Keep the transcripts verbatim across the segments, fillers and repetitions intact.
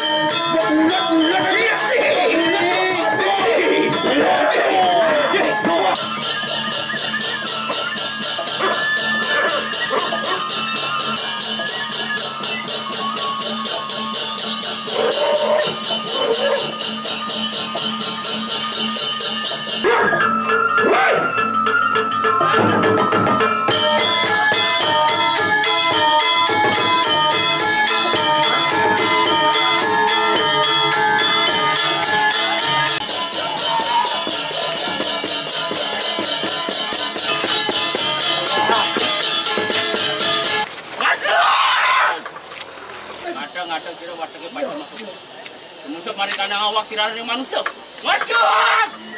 Bulat, bulat, bulat. Ngada-ngada sira wateke pancen masuk. Sumungsep mari kandhang awak sirane ning manusa. Waduh!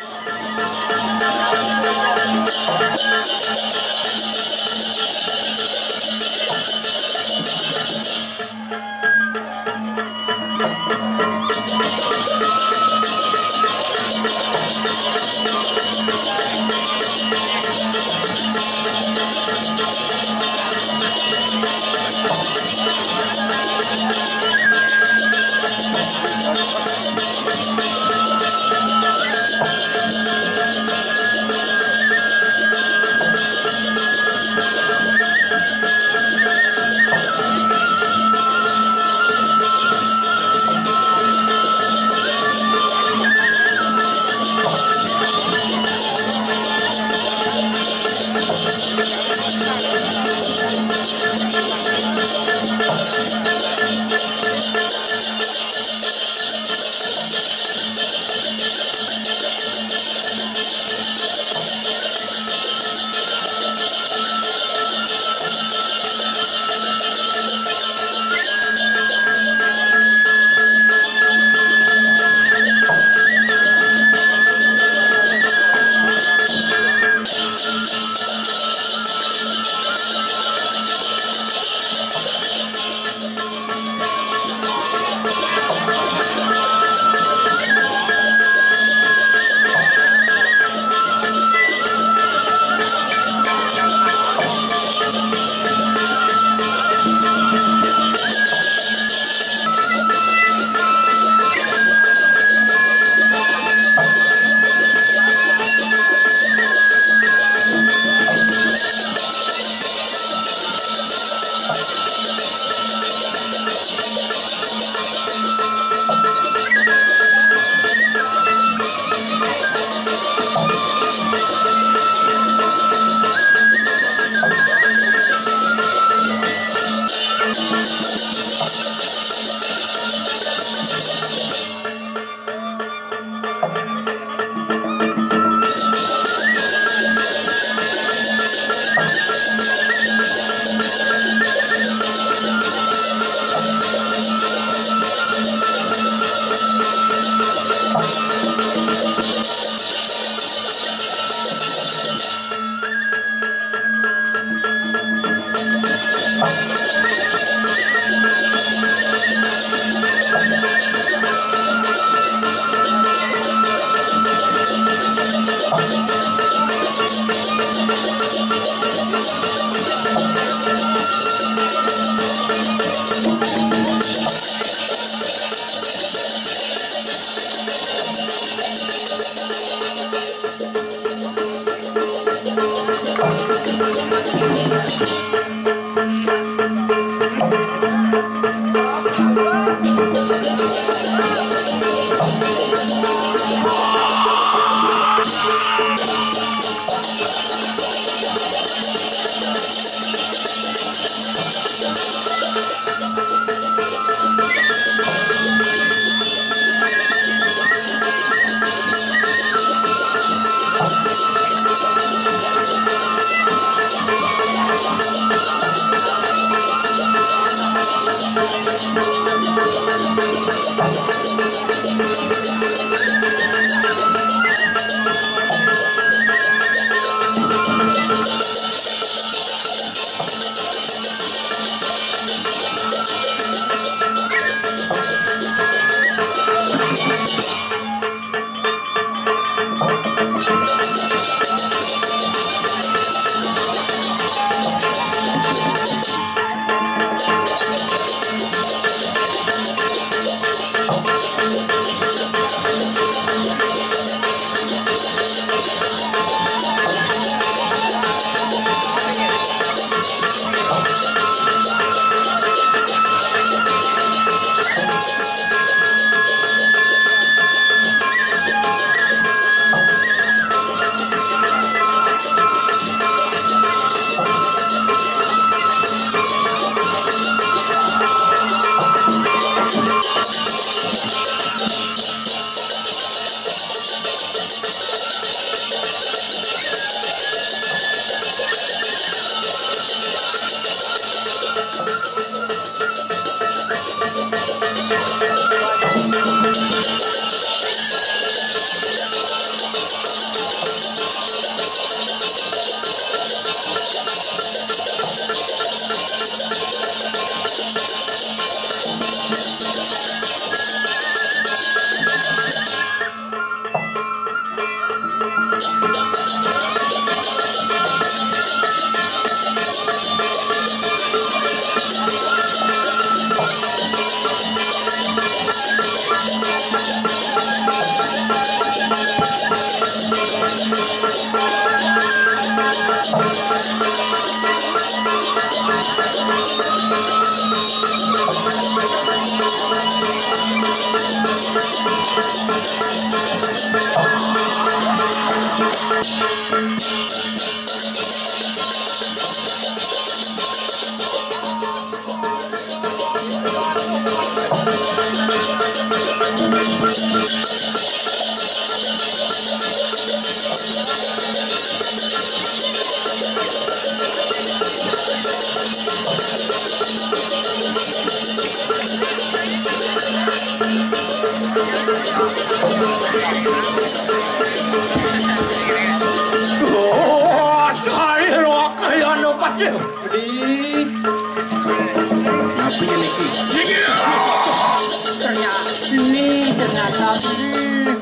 Ini ternyata beli.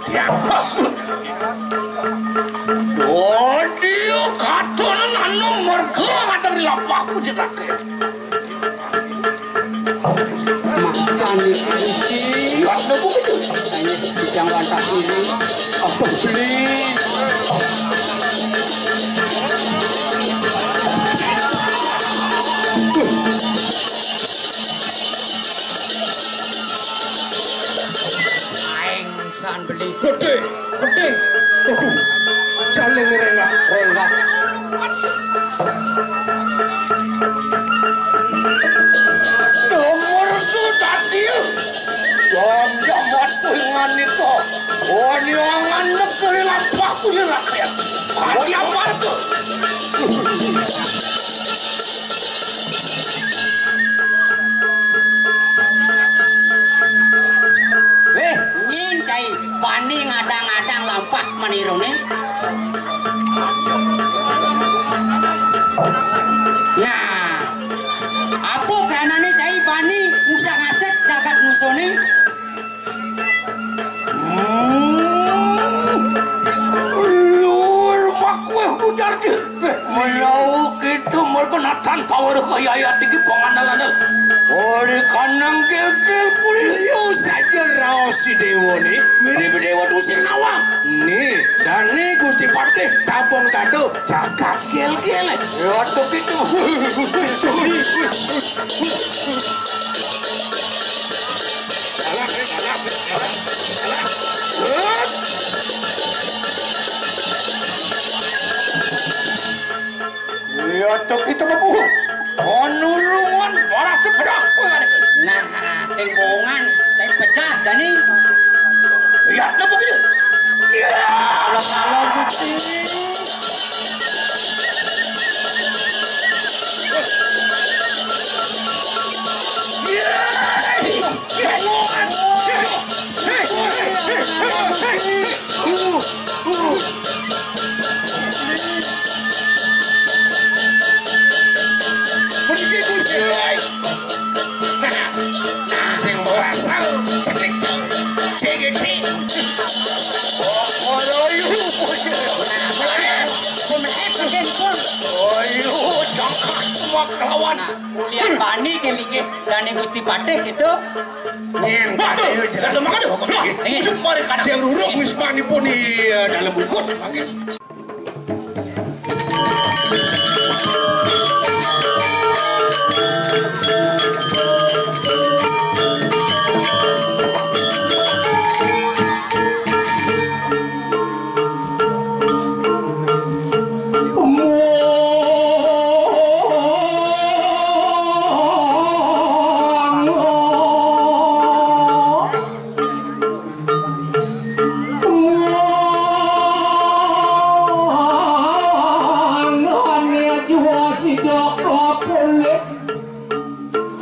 Diapa? Oh, dia katonan anu marga ngadang di lapah puji rakyat. Macan iki. Ada buku itu. Tanya bidang wantah ini. Apa beli? Aing san beli. Gedé, gedé. Waduh. Jaling rengah, rengah. Nomor tu tadi. Jam jamat kuingan itu. Wani angan negeri lampah kuingan rakyat. Hati apa tu? Eh, nyin cai bani ngadang-ngadang lampah maniruné. Nah, apa kranané cai bani ngusah-ngasih jagat musuhné? Hmm. Lur makuéh ujar ti. Menawa kitu merga natan paweruh kaya ayat iki panganal-anal. Ori kanang gel-gel puri. Liu saja raos si déwané, mirip déwa tusing nawang. Nih, dané Gusti Patih tabung dado jagat gel-gel. Ya, tuh kitu. Iya, tok itu mlebu. Panulungan balas sebelah. Nah, sing bongan, kayak pecah, Dani. Iya, mlebu gitu. Iya. Kalau, kalau Gusti. Iya. Mriki Gusti, oi. Nah, sing merasa ceklek, ceklek. Oh, oh, oh, oh. Nah, pun, eh, pun, pun. Ayo, jangkah semua kelawan. Nah, ulian bani ke linggih Dani Gusti Patih itu. Nyen, Pak, ayo, jelas. Ada makan, ada makan. Nih. Sing ruruk wis manipun, iya, dalam bungkut. Mangke.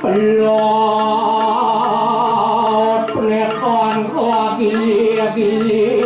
Pelot pernikahan kau gili-gili.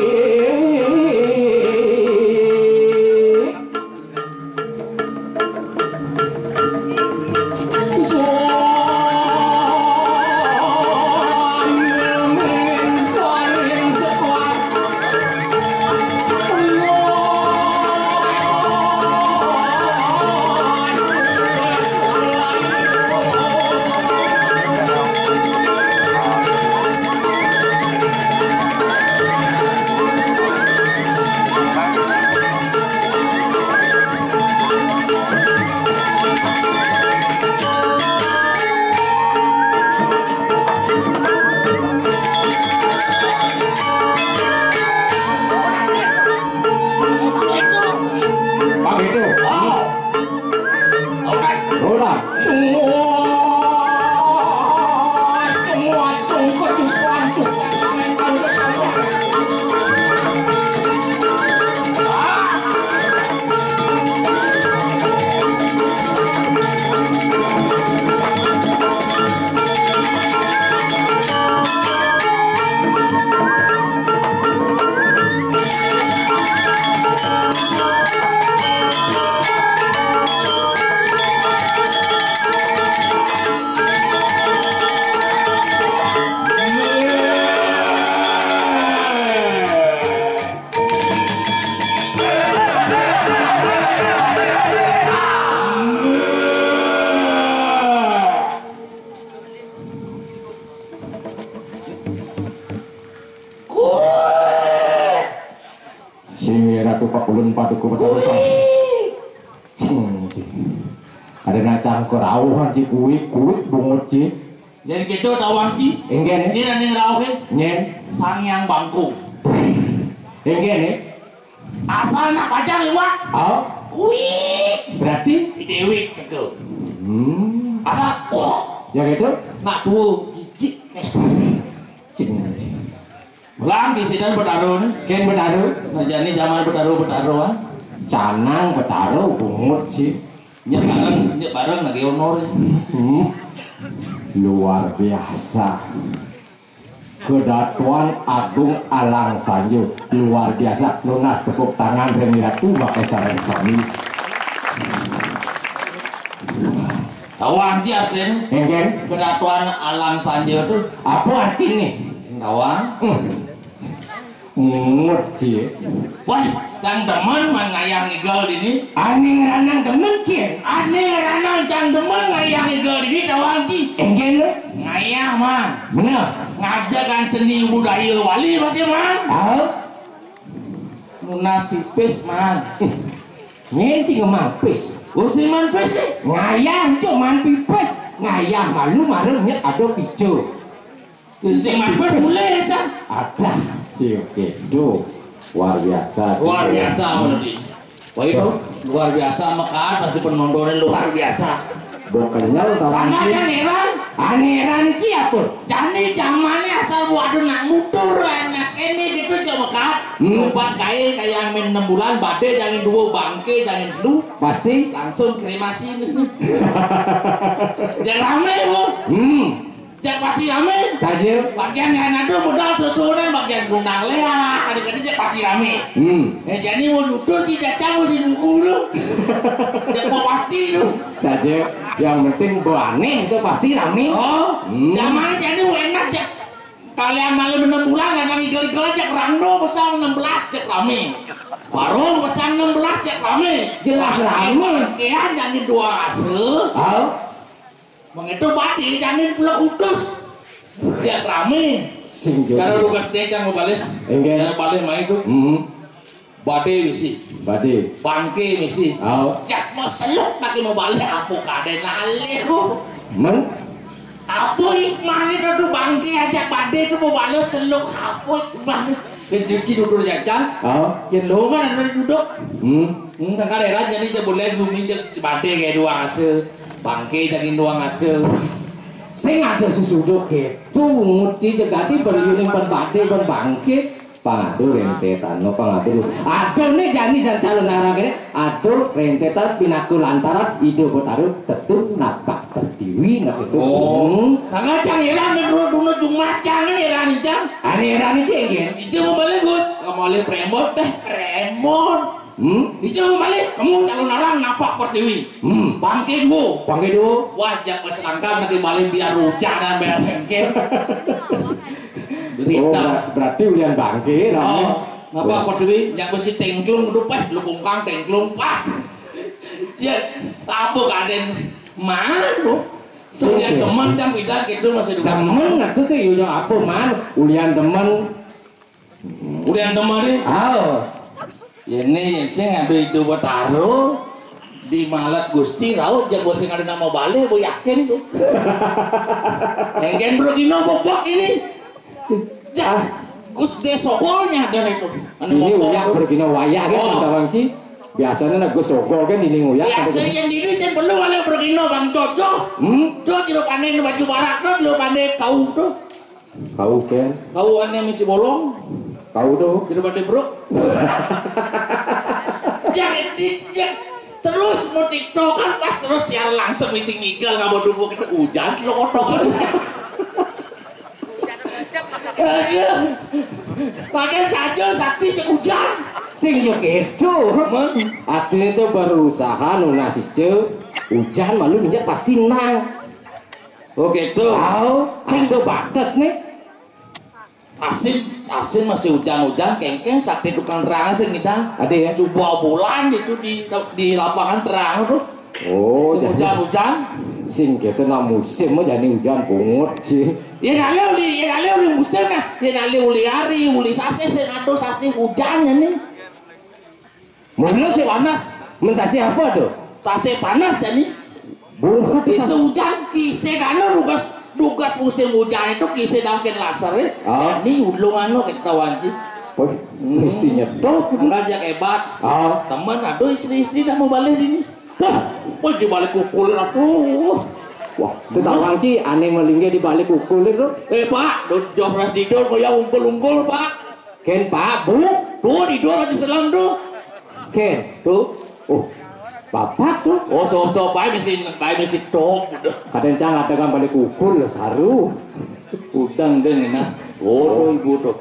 Pak Ulun Paduka Betara Sang. Cing, cing. Ada nacang kerauhan ci kuwi, kuwi bungut ci. Jadi gitu tawang ci. Enggen. Ini nang rauhe. Nyen. Sang Hyang Bangkung. Enggen, eh. Asal nak pacang liwat. Oh. Kuwi. Berarti? Dewi gitu. Hmm. Asal, oh. Ya gitu? Nak tuh, cicik. Cing. Lang, kisidan Betara ni. Ken Betara. Nah, jani zaman Betara, Betara, ah. Canang Betara, bungut sih. Nyek bareng, nyek bareng lagi honor. Hmm. Luar biasa. Kedatuan Agung Alang Sanjo. Luar biasa. Nunas tepuk tangan ring Ratu bakal sareng sami. Tawang ci artine? Engken. Kedatuan Alang Sanjo tuh. Apa artine? Tawang. Hmm. Ngut ci. Wah, cang demen man ngayah ngigel dini. Ane ranang demen, kin. Ane ranang cang demen ngayah ngigel dini, tawang ci. Engken, le? Ngayah, man. Bener. Ngajakan seni budaya Bali masih, man. Tahu? Nunas pipis, man. Nyen ci ngemang pis. Usi man pis sih. Ngayah, cuk, man pipis. Ngayah malu marem nyet ada picu. Sing man pis boleh, cang. Ada. Si, oke. Duh. Luar biasa. Luar biasa, man. Wah, itu luar biasa, mekat pasti penontonnya luar biasa. Bo kenyal tawang ci. Sana kan heran. Ane heran ci apa? Jani zamane asal waduh nak mutur, anak ini gitu, cuma mekat. Hmm. Obat kae kayak min enam bulan, badai jangan dua, bangke jangan dulu. Pasti. Langsung kremasi mesti. Jangan rame, Bu. Hmm. Jak pasti rame. Saja. Bagian yang ada modal susunan, bagian gundang lea, kadang-kadang jak pasti rame. Hmm. Eh, jadi mau nutur ci jatah mesti nunggu dulu. Jak mau pasti tu. Saja. Yang penting berani itu pasti rame. Oh, hmm. Zaman jadi enak jak. Kalian malam enam bulan, ada igel-igel jak rando besar enam belas jak rame. Warung besar enam belas jak rame. Jelas rame. Kian jadi dua ase. Oh. Mengitu bati jangin pula kutus. Dia rame. Sing jo. Cara lugas deh, jangan balik. Enggak. Jangan balik main tu. Hmm. Bade misi. Bade. Bangke misi. Au. Jak mau seluk nanti mau balik apa kade nalih ku. Men? Apa hikmahnya tu bangke aja bade tu mau balik seluk apa hikmahnya? Rezeki duduk jajan. Au. Ya lo kan ada duduk. Hmm. Hmm, tanggal era jadi je boleh bumi je bade kayak dua ase. Bangke jadi dua ase. Sing ada sesudo gitu, muti jegati berliuning pen bade pen bangke. Pangadu rentetan, no pangadu. Aduh, ne jani jan calon arang kene. Aduh, rentetan pinaku lantaran Ida Betara tetu napak pertiwi nak itu. Oh. Hmm. Tanggal cang era menurut dulu jumlah cang era ni cang. Ane era ni cing, kan? Itu mau balik, Gus. Kamu oleh premot deh, premot. Hmm? Ijo malih, kamu calon arang napak pertiwi. Hmm. Bangke duo. Bangke duo. Wah, jak wis langkah nanti malih biar hujan dan biar sengkir. Oh, berita. Ber-, berarti ulian bangke, rame. Oh, napak pertiwi, jak wis tengklung, duh, pas, lukungkang tengklung, pas. Ya, apa kaden? Mano? Sing ulian demen, cang pidan, gitu, masih duka. Demen, ngaku sih, yo, apa, man? Ulian demen. Udah yang temani. Aw. Ini sing ada Ida Betara di malat Gusti rauh jago sing ada nama balik, bu yakin tuh. Engken bro Gino bobok ini. Jah, Gus de sokolnya dari itu. Anu ini bobok. Uyak bro Gino wayah kan. Oh. Bang Ci. Biasanya nak Gus sokol kan ini uyak. Biasanya yang diri sih perlu oleh bro Gino Bang Coco. Hmm? Tuh jeruk aneh baju barak tuh, jeruk aneh kau tuh. Kau kan? Kau ane misi bolong. Kau tuh. Jadi pada bro. Jangan dicek. Terus mau tiktokan pas terus siaran langsung misi ngigel nggak mau dulu kita hujan lo kotor. Aduh. Pakai saja sakti cek hujan. Sing yo kedo. Artinya tuh berusaha nunas ijo hujan malu minyak pasti nang. Oh gitu. Tahu, kan do batas nih. Asin, asin masih hujan-hujan, kengkeng sakti tukang terang sing kita. Ada ya? Coba bulan itu di di lapangan terang tuh. Oh, jadi hujan-hujan. Sing kita nak musim aja nih hujan bungut sih. Ya nale uli, ya nale uli musim nah. Ya nale uli hari, uli sasih sing ado sasih hujan ya nih. Mula sik panas. Men sasih apa tuh? Sasih panas ya nih. Bukan tuh. Sasih hujan, kisah dana dugas, dugas musim hujan itu kisah dangkin laser ya. Ah. Ini ulung anu kita wanci. Wih, mesti nyetop. Enggak aja hebat. Ah. Teman, aduh, istri-istri dah mau balik ini. Wah, wah, di balik kukulir, aduh. Wah, itu tawang ci, aneh melinggih di balik kukulir tuh. Eh, Pak, dot job ras tidur, kau yang ungkul-ungkul, Pak. Ken, Pak, Bu. Tuh, tidur aja selam tuh. Ken. Tuh. Oh, bapak tuh. Oh, sok-sok, baik mesti, baik mesti tok, udah. Kadang cang ada kan balik kukulir, saru. Udang deh, nah. Oh, ibu tuh.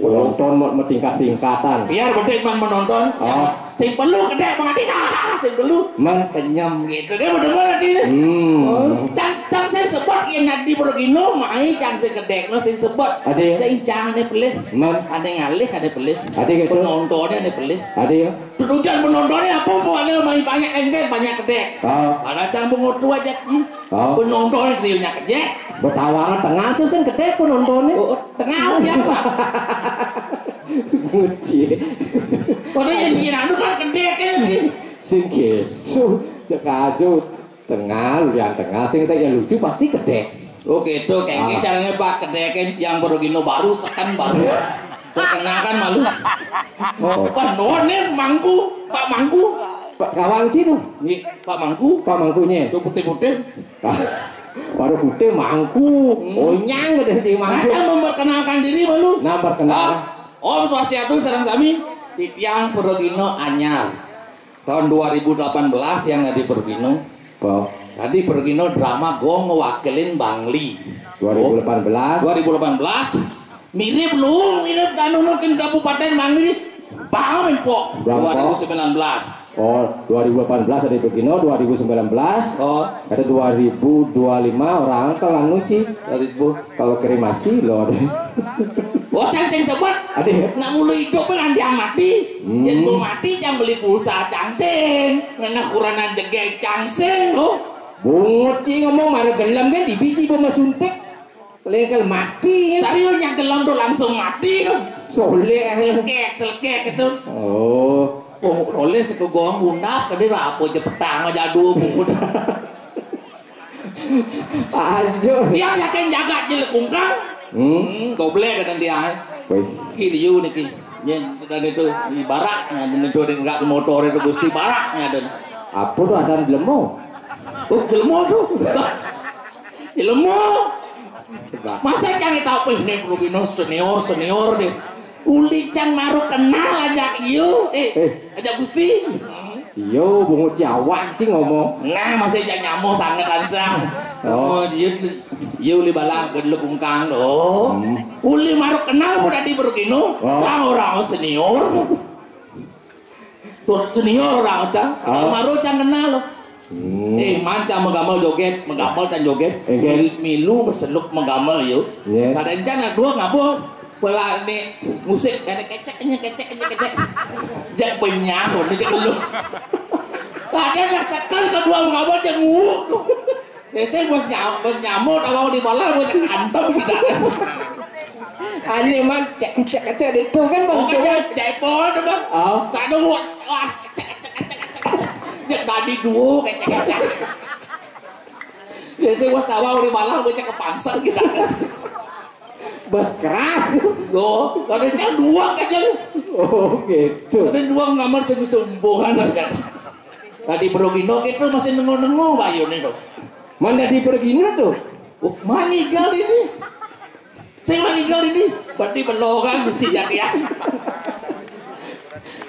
Penonton mau, mau tingkat-tingkatan. Biar gede man menonton. Oh. Sing perlu gede mati, ah, sing perlu. Man. Kenyam gitu. Dia udah mana dia? Hmm. Oh, cang, cang saya sebut ya nanti pergi no, mai cang saya gede no sing sebut. Ada ya? Sing cang nih pelih. Man. Ada ngalih, ada pelih. Ada gitu. Penontonnya ada pelih. Ada ya? Tujuan penontonnya apa? Mau ada mai banyak enggak, banyak gede. Oh. Ada cang bungut tua aja ki. Oh. Penontonnya kriunya gede. Bertawara tengah sih sing gede penontonnya. Oh, tengah ya, Pak. Muci. Padahal yang bikin anu kan gede kan. Sing gitu. Cek aja tengah, yang tengah sing tak ya lucu pasti gede. Oh gitu, kayak gini caranya Pak, gede kan yang baru gino baru, sekan baru. Terkenal kan malu. Oh, Pak None mangku, Pak Mangku. Pak Kawang Cino. Nih, Pak Mangku. Pak Mangkunya. Tuh putih-putih. Baru putih mangku. Hmm. Onyang gede si mangku. Masa memperkenalkan diri malu. Nah, perkenalkan. Ah, Om Swastiastu, sareng sami. Titiang Perugino anyar. Tahun dua ribu delapan belas yang tadi Perugino. Oh. Tadi Perugino drama gong ngewakilin Bangli. Dua ribu delapan belas. Dua ribu delapan belas. Mirip lu, mirip kanu mungkin Kabupaten Bangli. Bang Empok. Bang Empok. Dua ribu sembilan belas. Oh, dua ribu delapan belas ada Perugino, dua ribu sembilan belas. Oh. Ada dua ribu dua puluh lima orang ke Lanuci. Dua ribu. Kalau kremasi loh. Oh, cang sing sebut. Ada ya? Nak mulu hidup kan dia mati. Hmm. Yang mau mati yang beli pulsa cang sing. Ngena kuranan jegeg cang sing. Oh. Bungut sih ngomong marah gelem kan di biji gua suntik. Kelengkel mati. Tadi lu yang gelem tuh langsung mati kan. Soleh. Selekek, selekek gitu. Oh. Oh, oleh sekegong bunda tadi lah apa aja petang aja aduh bungut. Aduh. Dia yakin jaga jelek ungkang. Hmm. Hmm, goblek kata dia. Wih. Ki liu niki. Nyen dan itu di barak, nah, dan itu di enggak motor itu Gusti barak, nah, dan. Apa tuh ada jelemo? Oh, jelemo tuh. Jelemo. Masa cang tahu, "Wih, ini Rubino senior, senior deh." Uli cang maru kenal aja, iyo. Eh, Eh. Aja Gusti. Iyo, bungut Jawa cing ngomong. Nah, masih aja nyamo sangat ansah. Oh. Oh, iya, iya uli balang ke dulu kungkang loh. Hmm. Uli maru kenal pun tadi Perugino. Oh. Kang orang senior. Tuh senior orang cang. Oh. Maru cang kenal loh. Hmm. Eh, man cang menggamel joget, menggamel cang joget. Oke. Mil-, milu beseluk menggamel yuk. Iya. Kadang cang dua ngabur. Pelani musik kene kecek, kene kecek, kene kecek. Jak benyah, udah cek lu. Ada nak sekal kedua mengabur cek nguk. Ya saya bos nyam-, bos nyamuk kalau di malam bos cek antem kita. Aneh man, cek kecek kecek itu kan bang. Oh, kecek, cek pohon tuh bang. Oh. Satu wah, wah, cek cek cek cek cek. Jak tadi duo kecek kecek. Ya saya bos tawa di malam bos cek kepangser kita. Bas keras. Loh, ada cang dua kacang. Oh, gitu. Ada dua ngamar sungguh-sungguhan kan. Tadi Perugino itu masih nengok-nengok bayune tuh. Mana di Perugino tuh? Oh, manigal ini. Sing manigal ini. Berarti belokan mesti jadi ya.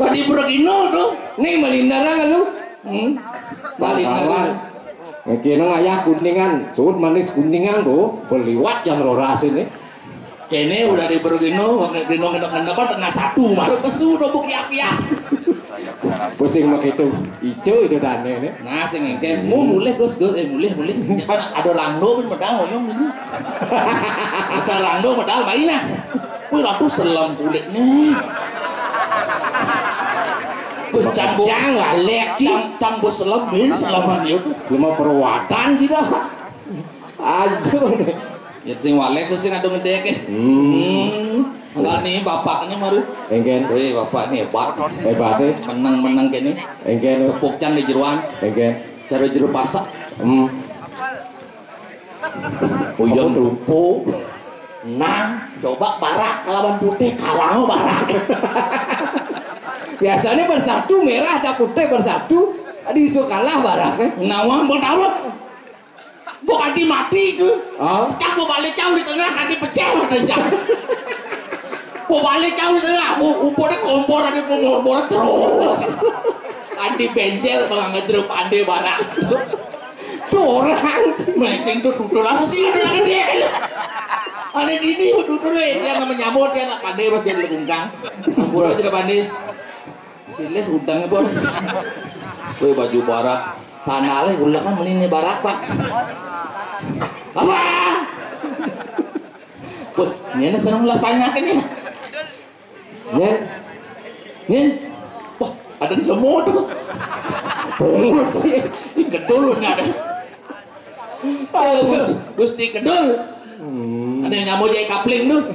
Berarti Perugino tuh. Nih melindaran lu. Hmm. Balik Kawan. Lagi. Oke, nang ayah Kuningan, suut manis Kuningan tuh, beliwat yang roras ini. Kene udah di Bergino, Bergino ngendok-ngendok kan tengah satu, baru pesu tuh buk yap-yap. Pusing mak itu, ijo itu tane ini. Nah, sing engke, mu mulih Gus, Gus, eh mulih, mulih. Kan ada langdo pun medal ngoyong ini. Asal langdo medal main lah. Wih, ratu selam kulit nih. Wih, cang, cang, galek, cing. Cang, cang bos selam, ini selaman ya. Cuma perawatan kita. Aduh. Ya sing walek sing ado ngedek. Hmm. Hmm. Enggak nih, bapak ini baru. Engken. Wih, bapak ini hebat. Hebat, eh. Menang-menang kene. Engken. Tepuk can di jeruan. Engken. Cara jero pasak. Hmm. Uyang lupo. Nang, coba barak kalawan putih, kalah barak. Biasanya bersatu merah ada putih bersatu, diisu kalah barak, eh. Nawang bertawa. Mbok kanti mati ku. Ah? Cang mbok balik cau di tengah kanti pecah mata cang. Mbok balik cau di tengah, u-, umpurnya kompor ada pengorboran terus. Kanti benjel bang ngedrup ande barang. Tuh orang. Mending tuh tutur rasa sih udah gede. Ada di sini tutur nih, dia nama nyamuk dia anak pandai masih ada kungkang. Ampun aja pandai. Silih udang pun. Weh baju barak. Sana leh gula kan meni barak, Pak. Apa? Wah, ini seneng lah panak ini. Nyen. Nyen. Wah, ada nemu tuh. Pungut sih. Ini gedul nih ada. Ayo, Gus, Gusti Kedul. Hmm. Ada yang nyamuk jadi kapling tuh.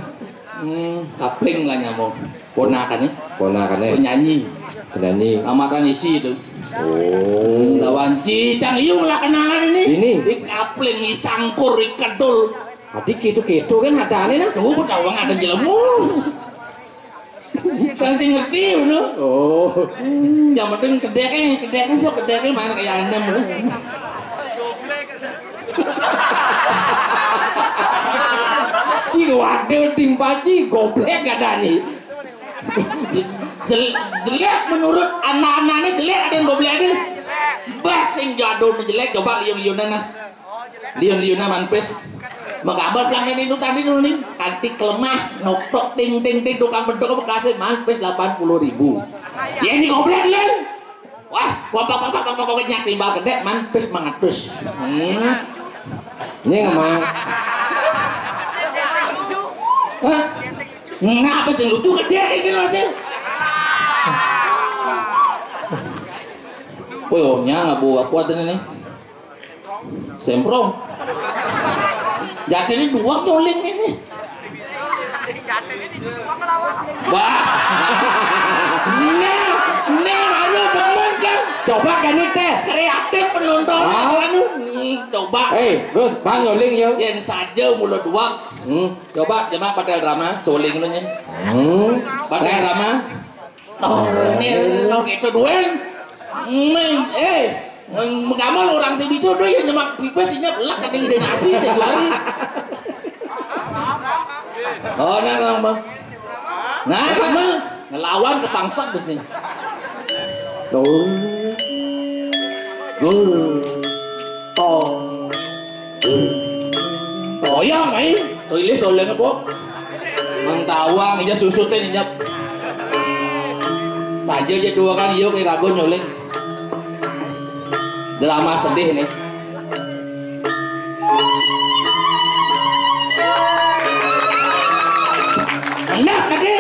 Hmm, kapling lah nyamuk. Ponakan nih. Ponakan ya. Penyanyi. Penyanyi. Amatan isi itu. Oh. Lawan cicang iung lah kenalan ini. Ini. Di kapling, di sangkur, di kedul. Adik gitu-gitu kan ada aneh nah. Tuh, ketahuan ada jelemu. Saya sih ngerti, bro. Oh. Hmm, yang penting kedek, eh, kedek, sok kedek, eh, mana kayak anem, bro. Ci waduh timpal ci goblek ada nih. Jel-, jelek menurut anak-anak ini jelek ada yang goblek ini. Bah sing jadul jelek coba liun-liunan nah. Liun-liunan manpis. Menggambar pelanggan itu tadi dulu nih. Kanti kelemah noktok ting ting ting tukang beduk bekasnya manpis delapan puluh ribu. Ya ini goblek liun. Wah, wah, wah, wah, wah, wah, wah, nyak timbal gede, man, pis mangatus. Hmm. Ini emang. Hah? Ngapa sih lucu gede ini masih? Woi, omnya nggak bawa kuat ini nih. Semprong. Jadi ini dua nyuling ini. Wah. Nah, nah, ayo demen kan. Coba kan ini tes. Kreatif penonton. Ah. Anu, hmm, coba. Hei, Gus, Bang nyuling yuk. Yang saja mula dua. Hmm. Coba, coba Patel Drama, suling lu nya. Hmm. Patel Drama. Oh, ini lo gitu duen. Neng, eh, neng megamal orang sing bisa tuh ya nyemak pipis inya belak kata ide nasi sing lari. Oh, nah, nah, nah. Nah, kamu ngelawan ke pangsa di sini. Tuh. Tuh. Tong. Toyang, ai. Toilis toleng apa? Mang tawang, iya susut ini nyep. Saja aja dua kan, iya, kayak ragu nyoleng. Drama sedih nih. Enak lagi.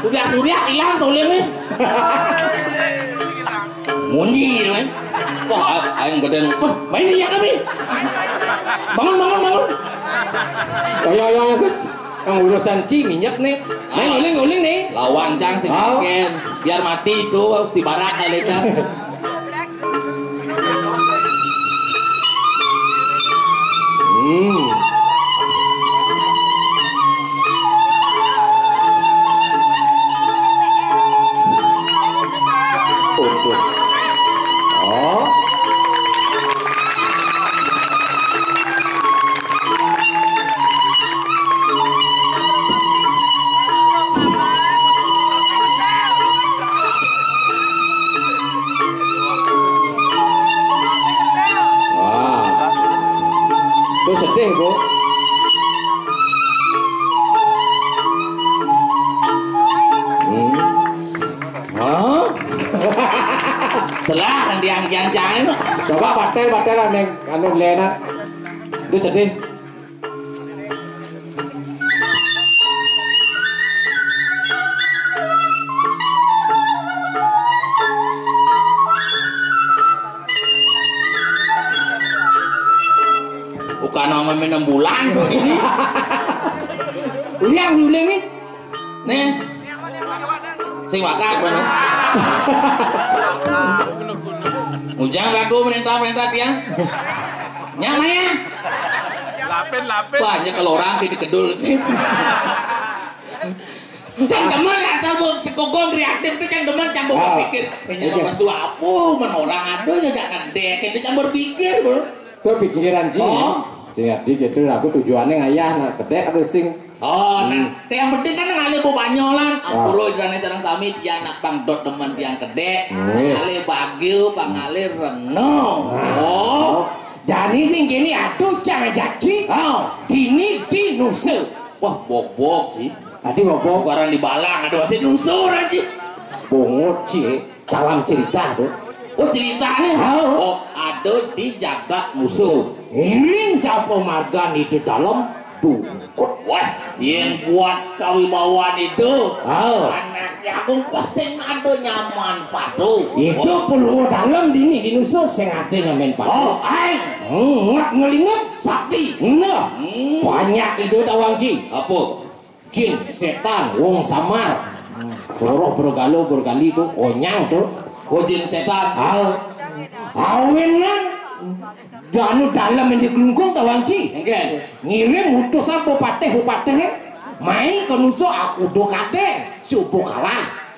Surya-surya hilang soalnya nih. Munyi, kan? Wah, a-, aing gede. Wah, main ya kami. Bangun, bangun, bangun. Ayo, ayo, ayo, Gus. Yang urusan ci minyak nih. Main uling, uling nih. Lawan cang sih. Oh. Biar mati itu harus dibarak kali kan. Hmm. Waduh. Oh. Wah. Itu sedih, Bu. Hmm. Hah? Telah, nanti yang jangan. Coba pater, pater, aneh, aneh Lena. Itu sedih. Bukan nama enam bulan kok ini. Uliang diuling nih. Nih. Sing wakak bener. Ujang ragu merintah-merintah tiang. Nyak maya. Lapin, lapin. Wah, nya kalau orang di kedul sih. Cang demen asal mau sekogong reaktif itu cang demen cang mau berpikir. Ini apa suapu men orang aduh ya jangan dek itu cang berpikir, Bro. Itu pikiran, Ji. Oh. Sing adi gitu, aku tujuannya ngayah nak kedek, aduh, sing. Oh, nah, hmm, yang penting kan ngalih bebanyolan. Ah. Ampura jane sareng sami, tiang nak pang dot demen tiang kedek. Hmm. Ngalih bagio, pang ngalih reno. Oh. Jani sing kini aduh cang jadi. Oh. Dini di nusa. Wah, bobok sih. Tadi bobok. Barang di balang, aduh, masih nusa orang, Ji. Bungut, Ji. Dalam cerita tuh. Oh, ceritanya? Hao. Oh, ada di jagat musuh. Ini siapa margan itu dalam dungkut. Wah, yang buat kawibawaan itu. Hao. Anaknya aku pasti ada nyaman padu. Itu perlu dalam dini di nusuh sing ada nyaman padu. Oh, ai. Hmm, ngak ngelinget sakti. Nah, hmm, banyak itu tawang, Ji. Apa? Jin, setan, wong samar. Suruh bergalu bergali tu onyang tu. Oh, jin setan. Hal. Awinan danu dalam ini kelungkung tawang, Ji. Enggak. Ngirim utusan bupatih, bupatih mai ke nusa aku do kate subuh kalah.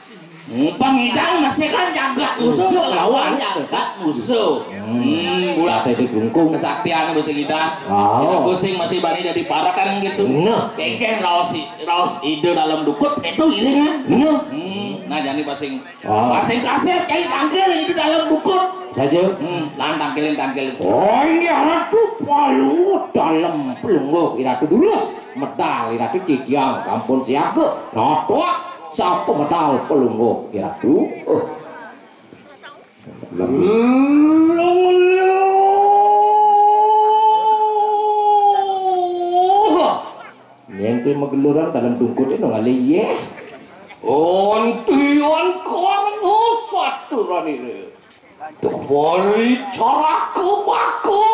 Hmm, pangidang masih kan jagat musuh lawan jagat musuh. Hmm, bulan. Kate di kelungkung. Kesaktian masih kita. Oh. Kita pusing masih bani dari parakan gitu. Nah. Kengkeng raos i- raos ide dalam dukut itu iring kan. Nah. Hmm, nah, jadi pasing oh, pasing kasir kayak tangkil itu dalam dukut. Saja. Hmm, lan tangkilin tangkilin. Oh, ini ratu palungguh dalam pelungguh iratu durus. Medal iratu titiang sampun siaga. Notok sapa medal pelungguh iratu. Oh. Yen tu mageluran dalam dungkut itu ngalih, yeh. Ontian karena saturan ini. Tuh, mari caraku mako.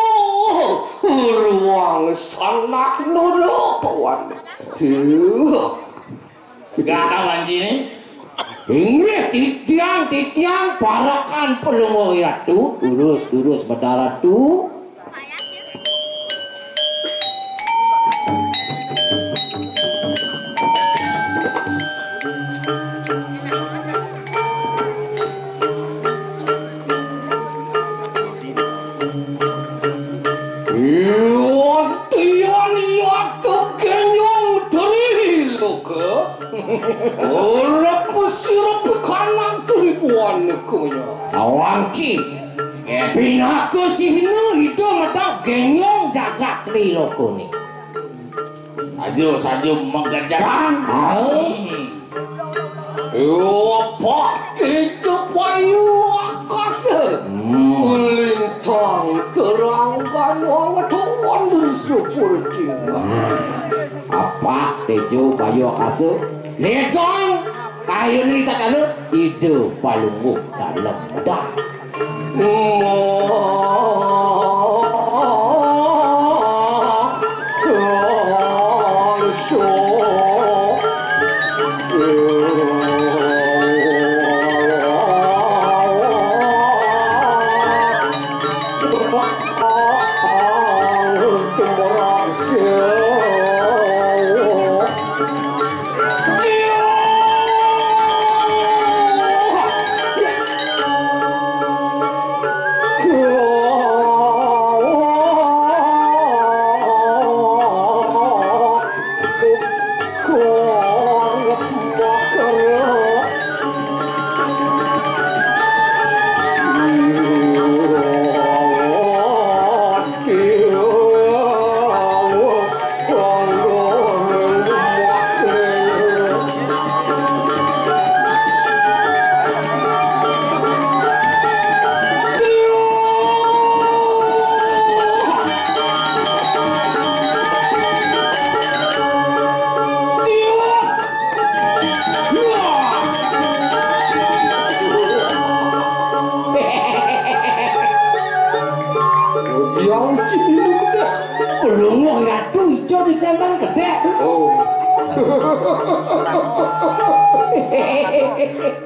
Ruang sanak nurut pawan. Huh. Gak kawan sini. Inggih, titiang, titiang, parakan pelungguh ratu. Durus, durus, bendara tu. Iya, tian iya tegenyong teri loka. Ora pesirep kanan teri buan nekanya. Awang ci. Pinaka cihna ida medak genyong jagat teri loka ni. Saja, saja menggejerang. Ah. Wapah tejo payu akasa. Hmm. Melintang terang ganwang tuan di sepur tinggal. Apa tejo payu akasa? Ledang kayun rita kala ida palungguh dalam medah.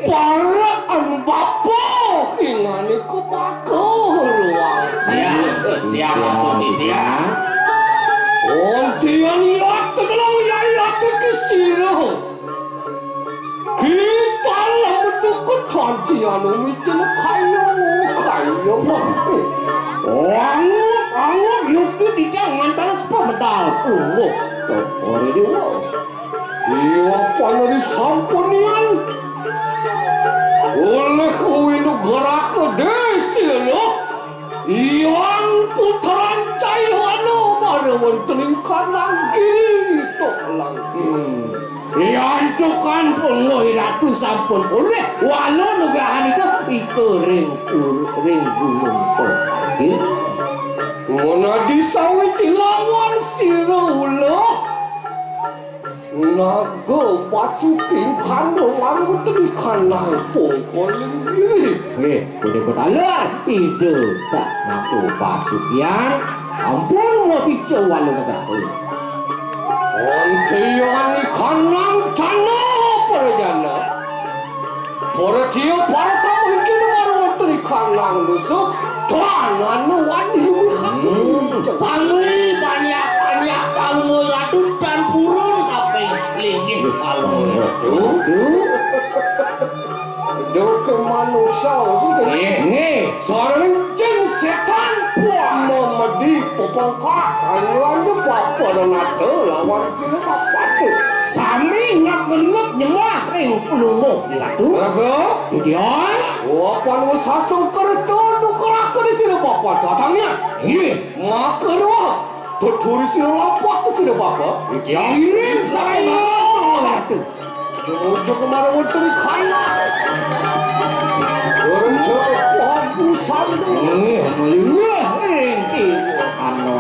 Para anu bapa ingane kepaku luang. Ya, ya, ampun, ya. Ontian ya tegelang ya ya tekesira. Kita lah metu ketantian umi kena kayo, kayo mesti. Angut, angut, yupi dijang mantalas pemedal. Ungguh, ore diungguh. Iya, panari sampunian. Oleh uwi nugraha desi lo. Yang putran cahyono pada wonten ing kanang kita lagi. Hmm. Yantukan pungguh Ratu sampun oleh wala nugrahanipun ika ring ur-, ring gunung Purwagi. Monadi sawiji lawan sira ula. Naga Basuki kanda wonten ing kanang pungkuling giri. Nggih, punika taler Ida Sang Naga Basukian ampun mapica wala negara. Antian ing kanang jana prajana. Para dia, para sami iki mara wonten ing kanang nusa, danane wani luwih ati. Hmm. Sami banyak-banyak palungguh Ratu dan purun kabeh linggih palungguh Ratu. Duh. Duh ke manusa sing. Nggih, nggih. Suarane jin setan. Wah, memedi pepengkah. Anu anu papa dan ate lawan sini papa tu. Sami ngap ngelingap nyembah ring pelungguh Ratu. Apa? Idian. Wah, panu sasung kereta nukerah ke di sini papa datangnya. Iya. Maka roh. Tuturi sini lapah ke sini papa. Idian. Iring saya Ratu. Tumuju kemana wonten kaya. Kerja bagusan. Nggih, meliwah rinti. Ano,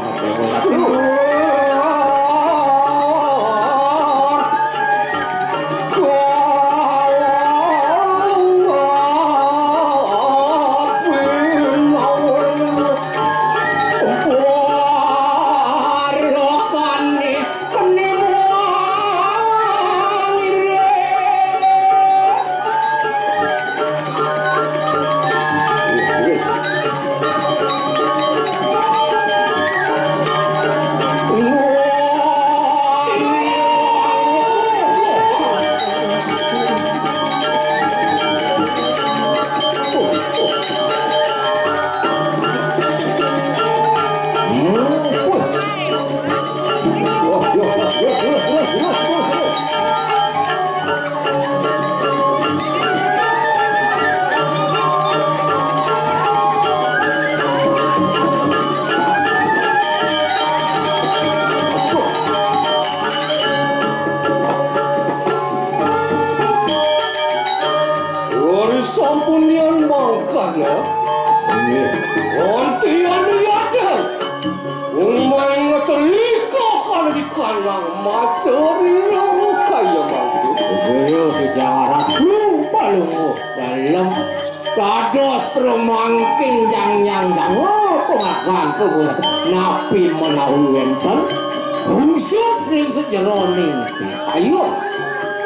Lari sampun yan mangkana. Nggih. Wonten yan yata. Umay ngeterika kali di kanang masa rila kaya mangkin. Kaya di jawara ku palungguh dalem. Dados promangkin jang nyang jang. Oh, pengakan pengurang. Napi menawi wenten. Rusut ring sejeroning. Ayo.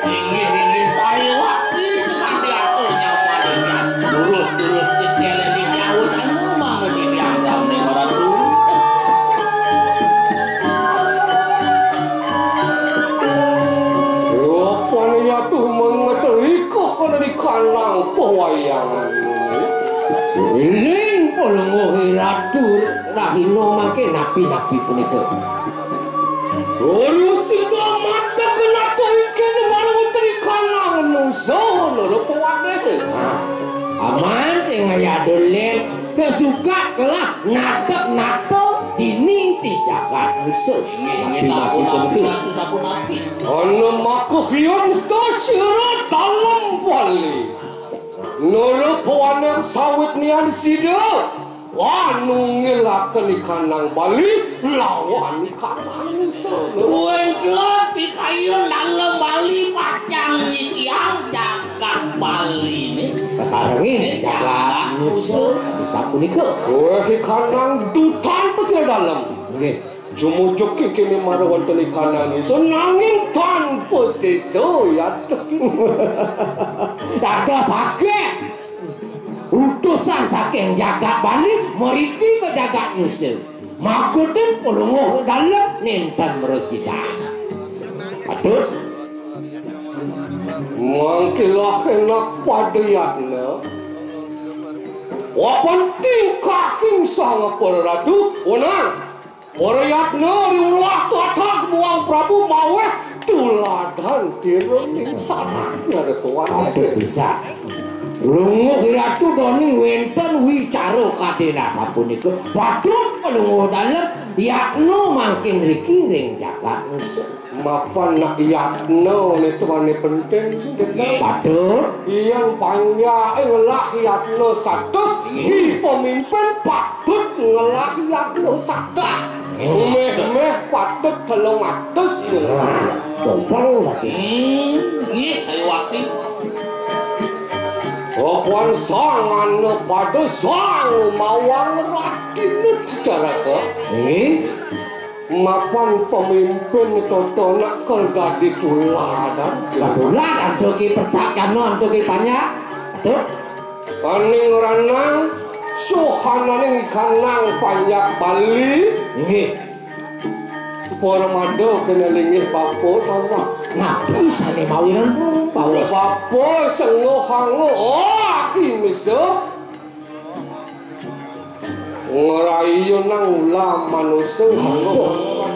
Inggih, inggih, saya wakti sekali atur nyaman ini. Lurus, lurus, dikele di jauh, anu, mangga di biasa, ning ora tuh. Rupanya tuh mengeterika kena di kanang pewayangan ini. Iling pelungguh Ratu Rahina mangke napi-napi punika. Guru sida mata kenata ikin marang teri kanang nusa nara pawane. Nah, aman sing ngayado len, kesuka kelah natek-natek dini ti jagat nusa. Inggih, inggih, napi-napi sampun punika. Napi, sampun napi. Ana maka hiyan sira dalem wali. Nara pawane sawit nian sida. Wah, nungilaken ikanang Bali lawan ikanang Nusa. Wénten pikayun dalem Bali pacang nyitiang jagat Bali né. Kasarengin jagat Nusa sapunika. Wéh, ikanang dutan pesir dalem. Nggih. Jumujuk kikine mara wonten ikanang Nusa nanging tanpa Sesuk ya. Dados akeh utusan saking jagat Bali mriki ke jagat Nusa. Makutin Palungguh Dalem nenten mresidan. Aduh. Mangkilah enak pada yatna. Wapan tingkahing sang para ratu, wenang. Para yatna riulah tatag muang Prabu maweh tuladan tiruning sanak nyara sowan. Aduh, bisa. Lungguh Ratu Doni wenten wicara kadena sapunika. Patut Palungguh Dalem yatna mangkin riki ring jagat Nusa. Mapan nak yatna nituane penting, Sundeta. Patut. Yang panjake ngelah yatna satus, hi pemimpin patut ngelah yatna satus. Meh-meh patut telung atus. Dobel lagi. Hmm, nggih, Sayuwakti. Pakuan sang ana pada sang mawang ratina Caraka. Nggih. Mapan pemimpin tata nak kal dadi tuladan. Tuladan antuk ki petak kanon antuk ki panjak. Aduh. Aning ranang suhananing kanang panjak Bali. Inggih. Paramada kena linggih bapa tawah. Napi sane mawinan bapa? Bapa senguh hangu. Oh, aki misa. Ngrayunang ulah manusa. Aduh.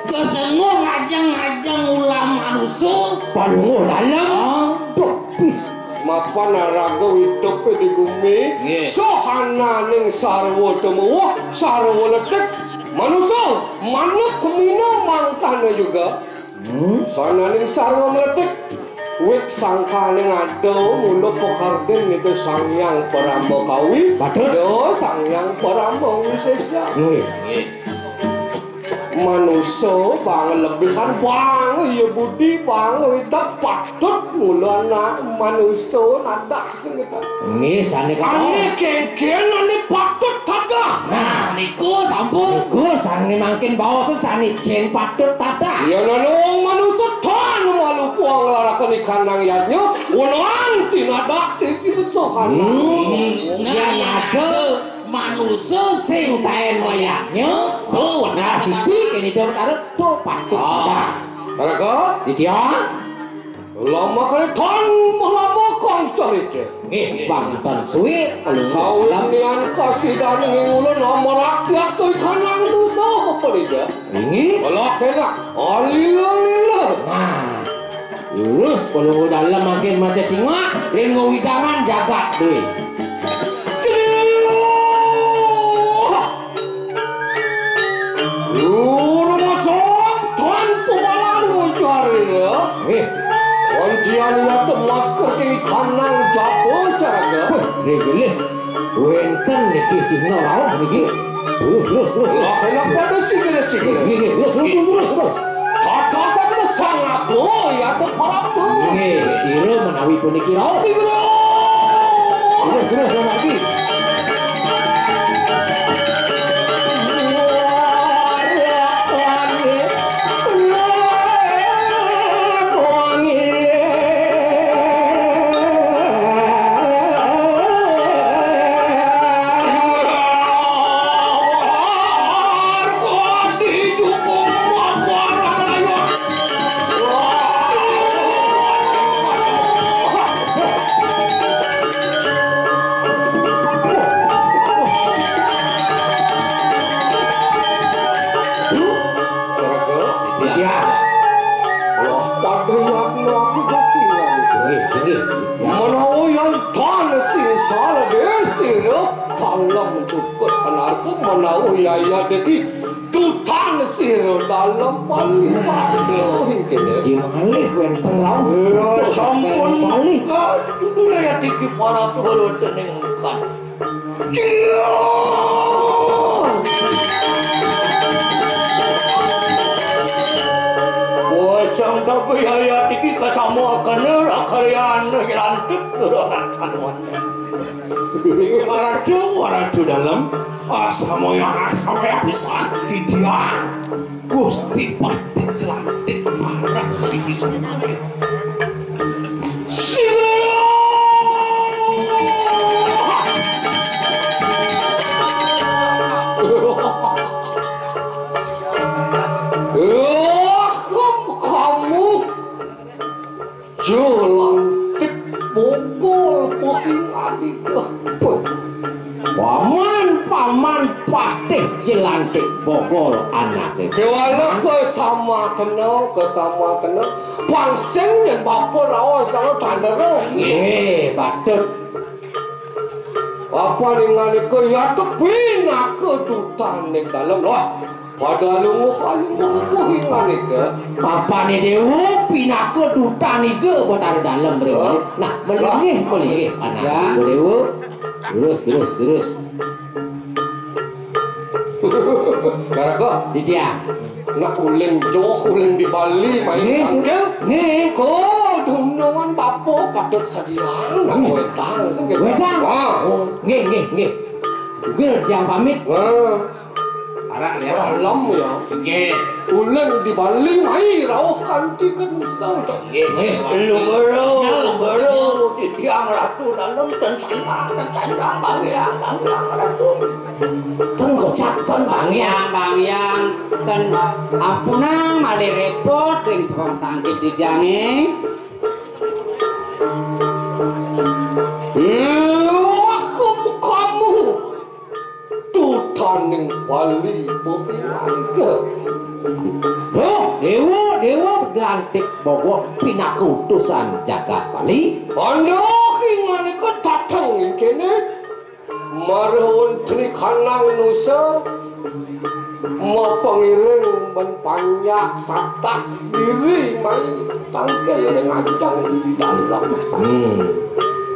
Kesenguh ngajeng-ngajeng ulah manusa. Palungguh Dalem. Ah. Duh, pih. Mapan araga witupe di gumi. Nggih. Sohananing sarwa tumuwuh, sarwa letik. Manusa, manuk mina mangkana juga. Hmm? Sananing sarwa meletik, wit sangkaning ada mula pakardin Ida Sang Hyang Parama Kawi, Patut. Ida Sang Hyang Parama Wisesa. Nggih. Manusa bang lebihan, bang iya budi, bang ida patut mula anak manusa nadah. Nggih, sane kawon. Ane kengken, ane patut tadah. Nah, niku sampun. Niku sane mangkin baos sane jen patut tadah. Yen ana wong manusa tan malu puang laraken ikanang yadnya, wenang tinadah desi besohan. Hmm, yen ada manusa sing taen mayadnya, tuh, nah, siji kene dong karep tuh patut tadah. Kareka? Titiang. Lama kali tan melama kang carita. Nggih, bang tan suwe, kalau saunian kasidan ing ulun amaraktiak sui kanang dosa apa nija? Inggih. Alah, enak. Alila-lila. Nah. Lurus, kalau dalem makin macam cingak, ring widangan jagat duit. Lur masuk tanpa malar ujar ya. Nggih. Kuncian ya temas kerti kanang japo caraga. Wih, rigilis. Wenten niki sihna rauh niki. Lurus, lurus, lurus. Lah, enak pada sigil-sigil. Nggih, nggih, lurus, lurus, lurus, lurus. Kata sabda sang aku ya teparatu. Nggih, sira menawi puniki rauh. Sigil. Terus, terus, terus lagi. Iya. Wah, pada yatna aku ketinggalan. Singgih, singgih. Ya. Menawa yan tan sing salah desira, kalam cukup anarka menawa yaya deki. Tutang sira dalem paling patuh kene. Di malih wenten rauh. Ya, sampun. Malih. Aduh, ya tiki para tuh dening kan. Iya. Bocang tapi ayat iki kasamaakana rakaryan lantik turun kanuan. Waradu, waradu dalem. Asamaya, asamaya pisan. Titiang. Gusti Patih Jelantik. Kamu jelantik bogol pohingan ika. Paman, paman patih jelantik bogol anake. Kewana kesama kena, kesama kena. Pangsing yen bapa raos karo tanero. Nggih, patut. Apa ninganika ya tepi naka dutan ning dalem. Wah, pada lungguh-lungguh pohingan nika. Apane Dewa pinaka dutan nika Batara Dalem mriki. Hah? Nah, melinggih, melinggih. Anak ya. Dewa. Terus, terus, terus. Karaga. Didiang. Nak uling joh, uling di Bali, main nggih, tangkil. Nggih. Ko dunungan bapa patut sadiang, nak wedang, sing wedang. Wah. Oh, nggih, nggih, nggih. Nggih, tiang pamit. Wah. Arak ya. Dalam ya. Nggih. Uling di Bali, mai rauh kanti ke Nusa. Nggih, nggih. Luguru, luguru, di tiang ratu dalam, ten sandang, ten sandang, bagian, bagian ratu. Ten gocap, ten bangyang, bangyang, ten ampunang malih repot ring sepang tangkit dijange. Wah, kamu, kamu. Dutaning Bali boti warga. Duh, dewa, dewa, lantik bogo pinaka utusan jagat Bali. Anda kinganika dateng ing kene. Marhun Tri Kanang Nusa, mapangiring ban panjak satak diri mai tangkil ring ajeng dalem. Hmm.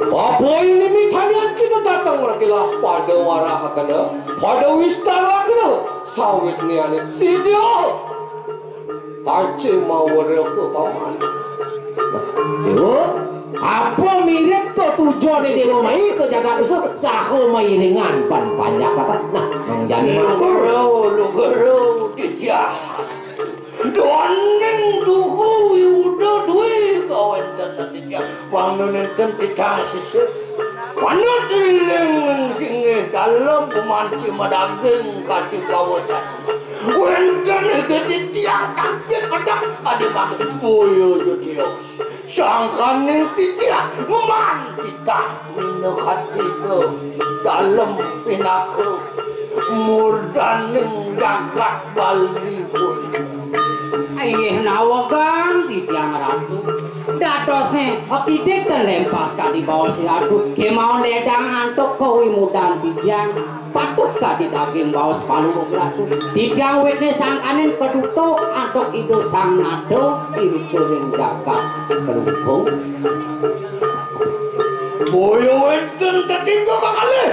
Apa ini mitanian kita datang merakilah pada warahakana, pada wistarakana, sawit niane sida. Aje maweruh paman. Dewa, apa mirip to tujone Dewa mai ke jagat Nusa saha mairingan ban panjak kata. Nah, nang jani matur. Luguru, luguru, titiang. Doning tuhu wiuda due kawenten titiang. Wangnu nenten titang sisip. Manut riling singgih dalem gumanti madaging kadi pawecana. Wenten ing titiang tangkit pedek kadi mangkin boya jutios. Sangkaning titiang man titah minakadika dalem pinaka murdaning jagat Bali punika. Inggih nawegang titiang ratu. Dadosne akidik ten lempas kadi baos ratu. Kemawon ledang antuk kawimudan titiang. Patut kadi daging baos palurung ratu. Titiang witne sangkaning kaduta antuk Ida Sang Nada irupa ring jagat Klungkung. Boya wenten tetiga kakalih.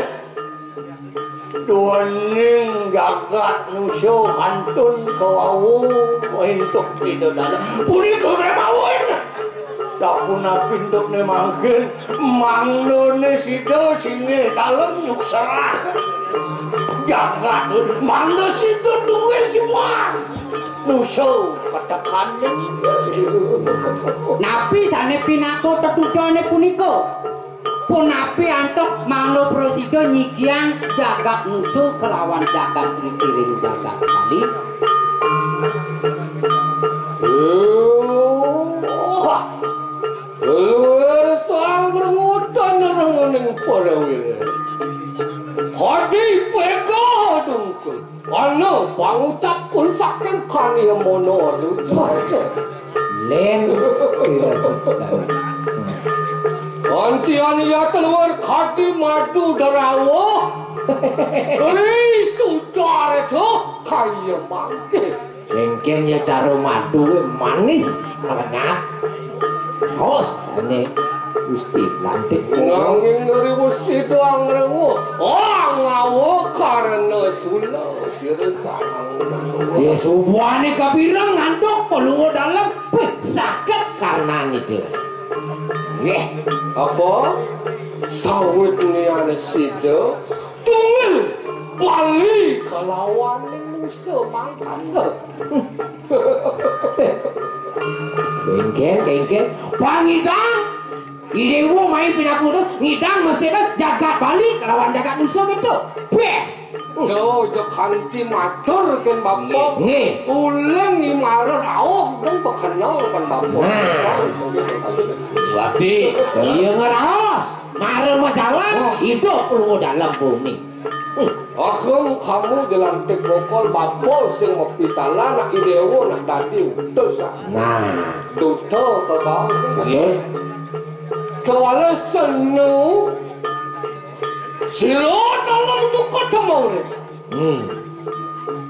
Duaning jagat Nusa kantun kawawu entuk Ida Dalem. Punika kemawon. Sapunapi entukne mangkin, mangnone sida singgih dalem nyukserah. Jagat mangda sida duwin siwan. Nusa katekaning. Napi sane pinaka tetujane punika? Punapi antuk mangda prasida nyigiang jagat Nusa kelawan jagat mriki ring jagat Bali? Wah, luwir sang rengutan renguning para wira. Hadi pega dungkul. Ana pangucap kul saking kaniya mono alu. Len. Antian ya keluar kadi madu derawa. Ri sudareta kaya mangke. Kengken ya cara madu we manis melengat. Hos ane Gusti lantik. Nanging riwus sida angrewa. Oh, ngawa karena sula sira sang. Ya subuhane kapireng ngantuk pelungguh dalem. Pih, sakit karnane itu. Nggih. Apa? Sawit niane sida tunggal Bali kalawan Nusa mangkana. Kéngkén, kéngkén. Pangidang. I Déwa mai pinaku to, ngidang mesti kan jagat Bali kalawan jagat Nusa kéto. Béh. Kéto ja kanti matur kén Bapa. Nggih. Uling i mara rauh kén bakenal kén Bapa. Nah. Berarti iya ngeraos. Mara majalan, idup Palungguh Dalem bumi. Hmm. Agung kamu jelantik bogol, Bapa sing mapisalah, nak i Déwa nak dadi utus, ah. Nah. Duta kabaos. Nggih. Kawala senu. Sira dalem duka temurip. Hmm.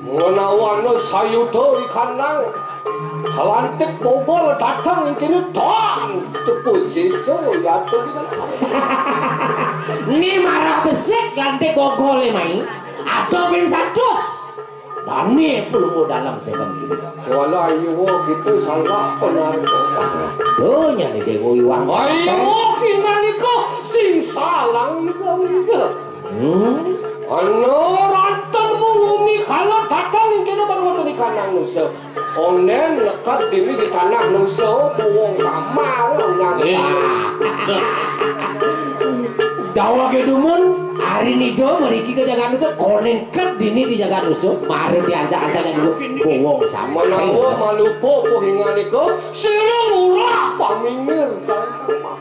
Menawa ana sayuda i kandang, jelantik bogol dateng ing kéné, tan tepu sisa yata. Ni marah besik jelantik bogolé mai. Ada ping satus. Dané Palungguh Dalem sing kéné. Wala ayu kita salah penarika. Donya ni Déwa Iwang. Ayu kita sing salah nika. Hmm. Ana ranten muni kala dateng ing kéné baru wonten ing kandang Nusa. Onden neked dini di tanah Nusa, wong sama, wong nyangka. Iya. Dawuh ké dumun, ari nida mriki ka jagat Nusa, koné neked dini di jagat Nusa, mari diancak-ancak dulu, wong sama. Menawa malupa puhingan nika, sira ngurah paminggir.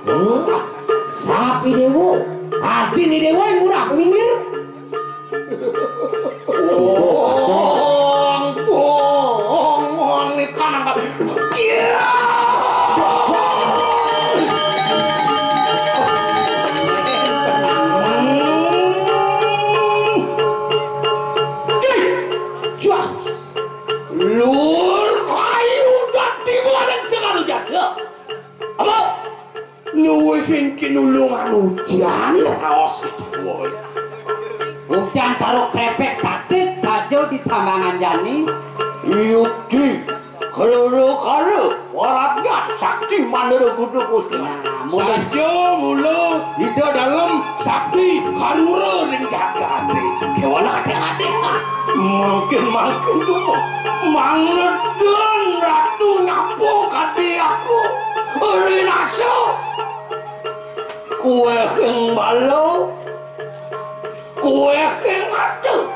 Hmm. Sapi Déwa, ati ni Déwa ing ngurah paminggir. Wong, wong, wong, nika nang. Iya. Cih. Jah. Lur kayu dadi bareng sing anu jadha. Apa? Nuwuhin kinulungan ujan raos woi. Ujan saruk krepek tatik saja di tambangan jani. Yukti, kara-kara, waratnya sakti manera kudu Gusti. Nah, mula saja mula Ida Dalem sakti karura ring jagate. Kéwala kadang-kadang, ah. Mangkin-mangkin tuh, mangledon Ratu nyapu kadi aku. Rinasa. Kuwehing bala, kuwehing atu.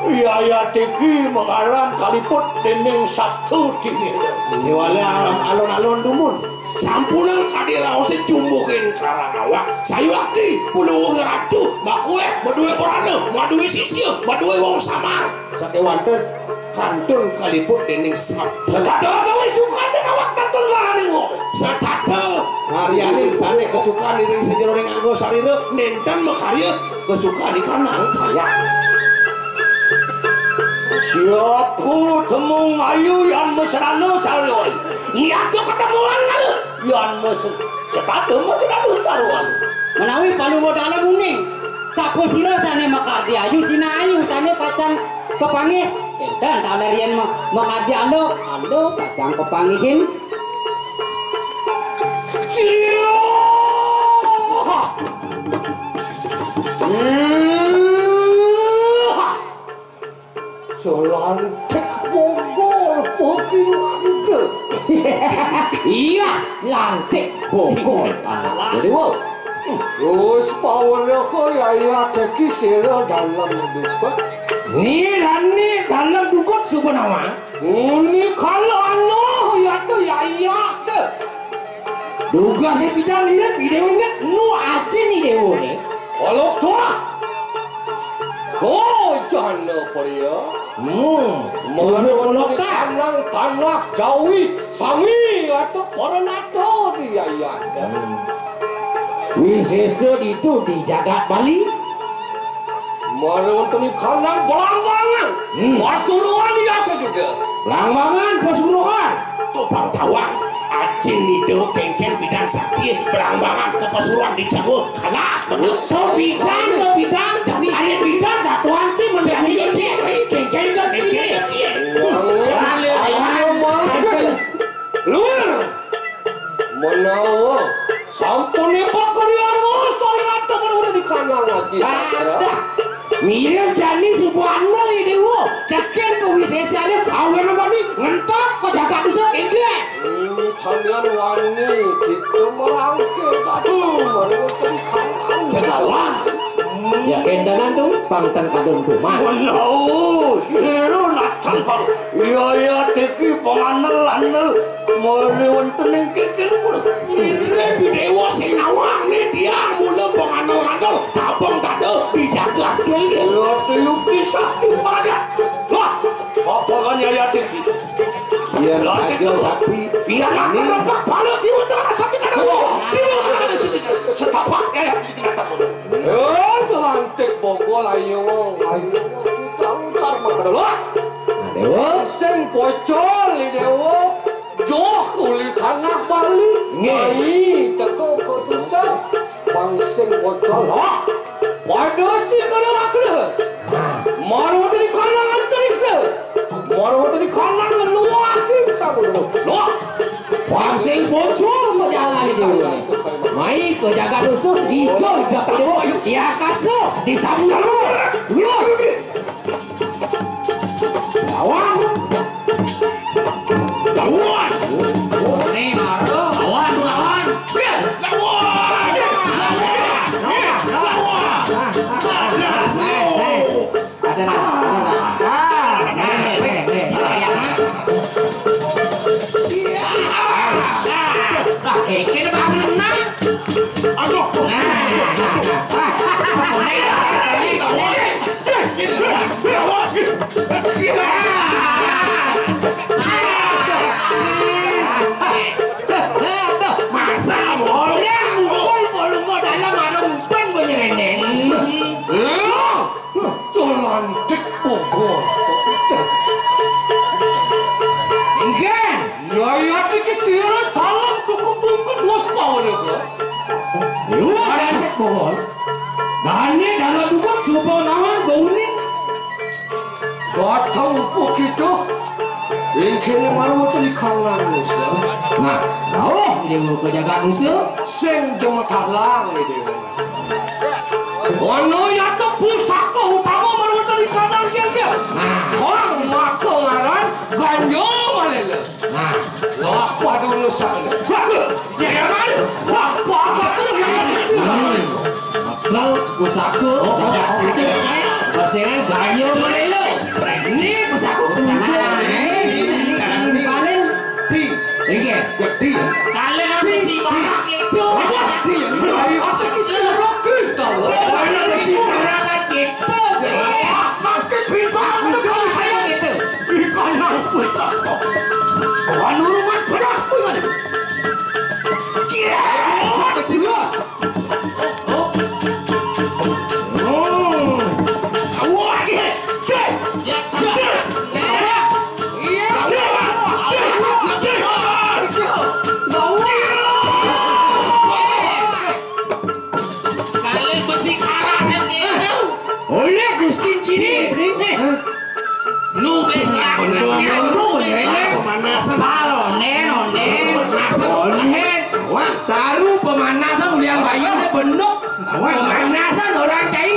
Yayat iki mangaran kaliput dening Sabtu dingin. Déwale alon-alon dumun. Sampunang kadi raosé jumbuhin karang awak. Sayuwakti, Palungguh Ratu, makuweh, maduwé prana, maduwé sisya, maduwé wong samar. Sakéwanten kantun kaliput dening sabda. Kadang-kadang sukané awak kantun larane wong. Satata, maryaning sané kasukan ring sajeroning angga sarira, nénten makarya kasukan ikan nang dayak. Siapa temung ayu yang mesrana sarwa. Nyata ketemuan lalu yang mes-, setata mesrana sarwa. Menawi Palungguh Dalem uning, sapa sira sané makardi ayu, sinayu sané pacang kepanggih. Kénten taler yén ma-, makardi anda, anda pacang kepanggihin. Cia! Hmm. Selantik bogor bagi warga. Iya, lantik bogor. Jadi, wow. Terus pawon kok ya, iya, keki sira dalam duka. Ni rani dalam duka suba nawang. Nguni kala ana ya tu ya iya ke. Dugasé pidan lihat, Déwa inget, nu ajin ni Déwa né. Kalau tuah. Kau jana pria. Hmm. Mana kalau tak? Tanah, tanah Jawi, sami atau para nato di ayah. Hmm. Wisésa ditu di jagat Bali. Mara wonten ing kandang Blambangan. Hmm. Pasuruan iya aja juga. Blambangan Pasuruan. Topang tawang. Ajin nido kengken bidang sakti. Blambangan ke Pasuruan di Jawa. Kalah. Betul. So bidang ke bidang. Jadi ada bidang satuan ti menjadi kengken ke sini. Wah, wah, wah. Luar. Menawa sampun ipak kalian, oh, saya rata baru di kandang lagi. Ada. Mirip jani subuh andel ini, wo. Keken ke wisesane, awen bani ngentok ke jagat bisa, inggih. Ini kami Wani kita merangkil tadi, mereka tadi kawan. Cekawan. Ya, kentanan tu, pang ten kadun kuman. Menaus, ira natan pang. Iya, iya, tiki panganel-anel. Mari wonten ing kikil kula. Ira di dewa sing nawang ni dia mula panganel-anel. Tabung dada di jagat kikil. Iya, tiup kisah di pada. Wah, apa kan ya, ya, tiki? Yen saja sakti. Iya, ini apa bala kiwa tengah sakti kan? Kiwa tengah sakti. Setapak ya, ya, kita tak boleh. Eh, lantik bogol, ayo, ayo, kita utar mengelak. Nah, Dewa. Sing pocol, Dewa. Joh kulit tanah Bali. Nggih. Ai, teko ke pusat. Bang sing pocol. Wah. Pada si kada makna. Mara wonten ing kanang antariksa. Mara wonten ing kanang luwih samudra. Loh. Pasing bocor majalan itu. Mai ke jagat dosa, ijo dapet di akasa, di samudra. Lurus. Lawan. Lawan. Ni mara. Lawan, lawan. Lawan. Lawan. Lawan. Lawan. Ada lah, ada lah. Ah, nih, nih, nih, nih. Iya. Nah, kikir banget, nah. Aduh. Nah, nah, nah, nah. Boleh, boleh, boleh. Masa mau? Orang mukul, mukul, dalam ada umpan, gue nyerendeng. Tuh lantik bogor. Engken. Nyayat iki sira dalam buku-buku waspada, ya. Iya, lantik bogor. Dane dalam buku suba nawang bauni. Datang buku kita. Engkene maru tadi kalang nusa. Nah, rauh dia ke jagat nusa. Sing jematalang ini. Ana yata pusaka utama marwata di kanal dia dia. Nah, orang maka ngaran Ganjo Malela. Nah, wah, waduh nusa. Wah, dia kan? Wah, wah, wah. Bang, pusaka, oh, oh, jagat oh, situ. Pasengan Ganjo Malela. Ini pusaka. Pusaka. Ini, ini, ini, paling di. Iki. Gedhi. Kalih besi parah gitu. Gedhi. Apa iki sira kita? Kalih besi parah gitu. Pakai pipa itu kalau saya gitu. Di kanan pusaka. Panurungan berapa kan? Iya. Terus. Kalih besi karang yang kene. Oleh Gusti Cini. Lu ben raksasa, lu ben pemanasan. Palone, one. Pemanasan. One. Saru pemanasan ulian bayu ne bendok. One. Pemanasan orang cai.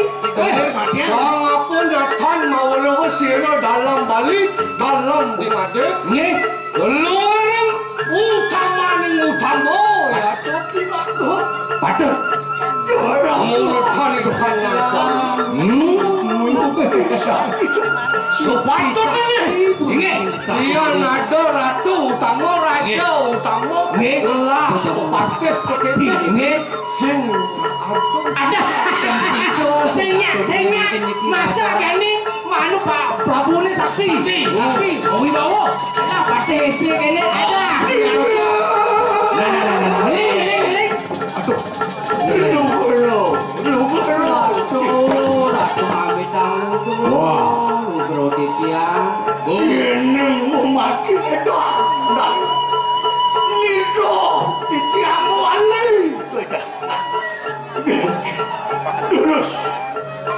Sangapun datang mau sira dalam Bali, dalam di Madrid. Nggih. Lurung utamaning utama, ya, tapi aku. Padha. Ora murkan itu kan. Hmm. Sepatutnya ini. Iya, nada ratu utama, raja utama. Nggih. Lah, pasti seperti ini. Nggih. Sing ada. Sing nyak, sing nyak. Masa gani manuk Pak Prabune sakti. Sakti. Sakti. Wibawa. Lah, pasti itu kene ada. Nah, nah, nah, nah, nah. Ngeling, ngeling, ngeling. Aduh. Lho, lho, lho, lho. Aduh, Ratu Amit Aludu. Wah. Nugroho titiang. Yeneng mati kedah. Nah. Niku titiang wali. Terus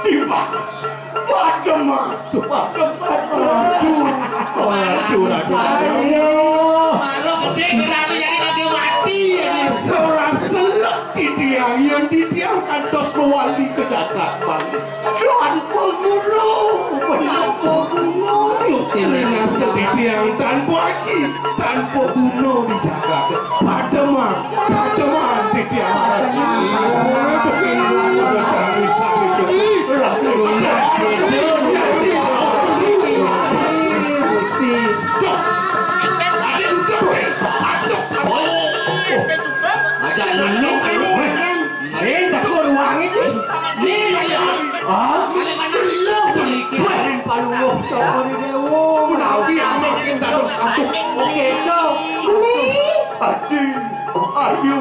tiba. Padem, padem, padem. Aduh, aduh, aduh. Saya. Maro gedhe kira anu jadi nanti mati. Ora selek titiang, yen titiang kantos mewali ke Jakarta. Dan pengulu, dan pengulu. Terima Titiang tanpa aji, tanpa guna di jagat. Pademan, pademan titiang. Pademan, pademan. Gusti. Aduh, aduh, aduh. Ajak nang. Eh, tak suruh wangi, Cik. Ni, ya. Ah? Lu beli kirim paluh, Cokor Dewa. Menawi anak kita terus aku. Oke, Cok. Beli. Aduh, ayo.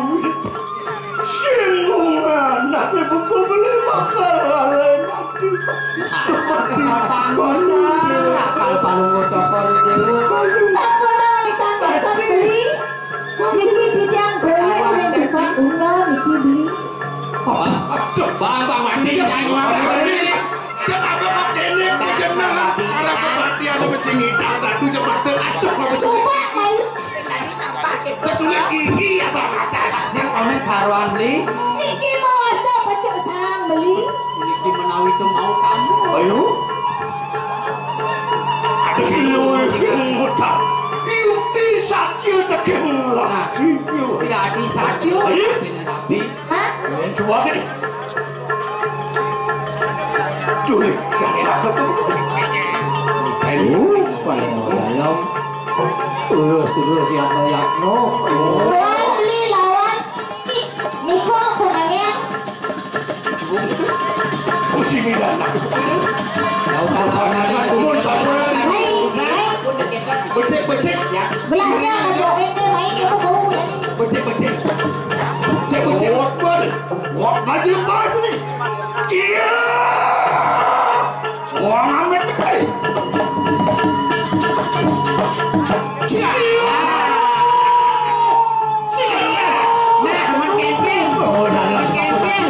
Singgungan, nak buku beli bakal lain. Aduh. Bangsa, akal paluh, Cokor Dewa. Sampun ditangkap beli. Niki titiang boleh ring tukang ula niki, Beli. Aduh, Bang, Bang, mati, jangan ngomong ini. Kenapa kok kene jenengan arah kematian mesti ngidang ratu jemate. Aduh, kok mesti. Coba, Beli. Kesulit gigi ya, Bang, atas. Sing kami karuan, Li. Niki mawasta pecuk sang, Beli. Puniki menawi to mau tamu. Ayo. Aduh, luwih ngutak. Yukti satya tegeh mulak. Nah, yukti adi satya. Ayo. Bene rabi. Hah? Yen suwake. Culik, kang enak to. Ayo, paling dalam. Terus, terus, yatno, yatno. Beli lawan. Ih, niku kurangnya. Puji Midana. Tahu tak sama dengan umur, sama dengan umur. Hai, hai. Becek, becek. Ya. Belahnya ada ini, main apa bau ya? Becek, becek. Becek, becek. Wah, wah, wah, maju, maju nih. Iya. Wah, amit, hai. Iya. Nah, aman kengkeng. Oh, dah, dah. Aman kengkeng.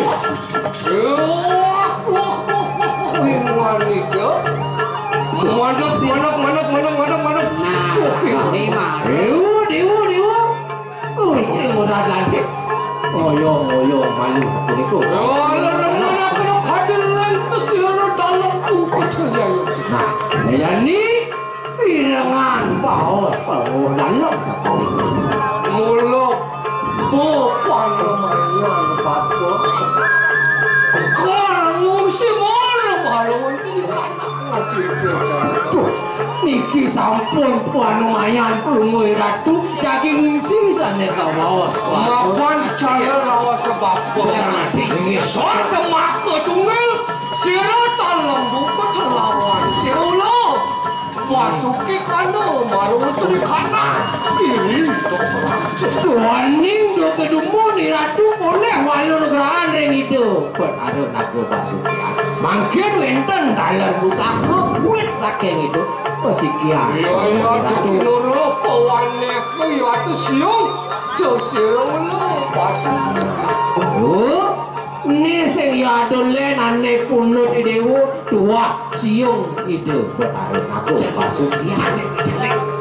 Wah, wah, wah, wah, wah, wah, wah, wah. Manuk, manuk, manuk, manuk, manuk, manuk. Nah, wah, ini mah. Diu, diu, diu. Wih, ora ganti. Oyong, oyong, malu sapunika. Ya, ora kena kadelen tesira dalem kuku jaya. Nah, ya ni. Pirengan baos pangulon sapunika. Mula bepanemayan bapa. Karmu si mara balon. Duh, niki sampun panumayan Plunguh Ratu daging ningsih sané kawaos. Mapan saya raos sebab. Inggih, soal temaka tunggal, sira talem bungkut lawan sira ula. Basuki kanda maru turi kana. Ih, duaning duka dumun Ratu polih walur grahan ring ida. Betara Naga Basukian. Mangkin wénten taler pusaka wit saking ida. Pasikian. Iya, iya, Ratu. Dulur pawaneh ku ya atu siung. Dosira ula Basuki. Oh. Ni sing ya dolen ané punut déwa tuah siung ida Betara Naga Basukian.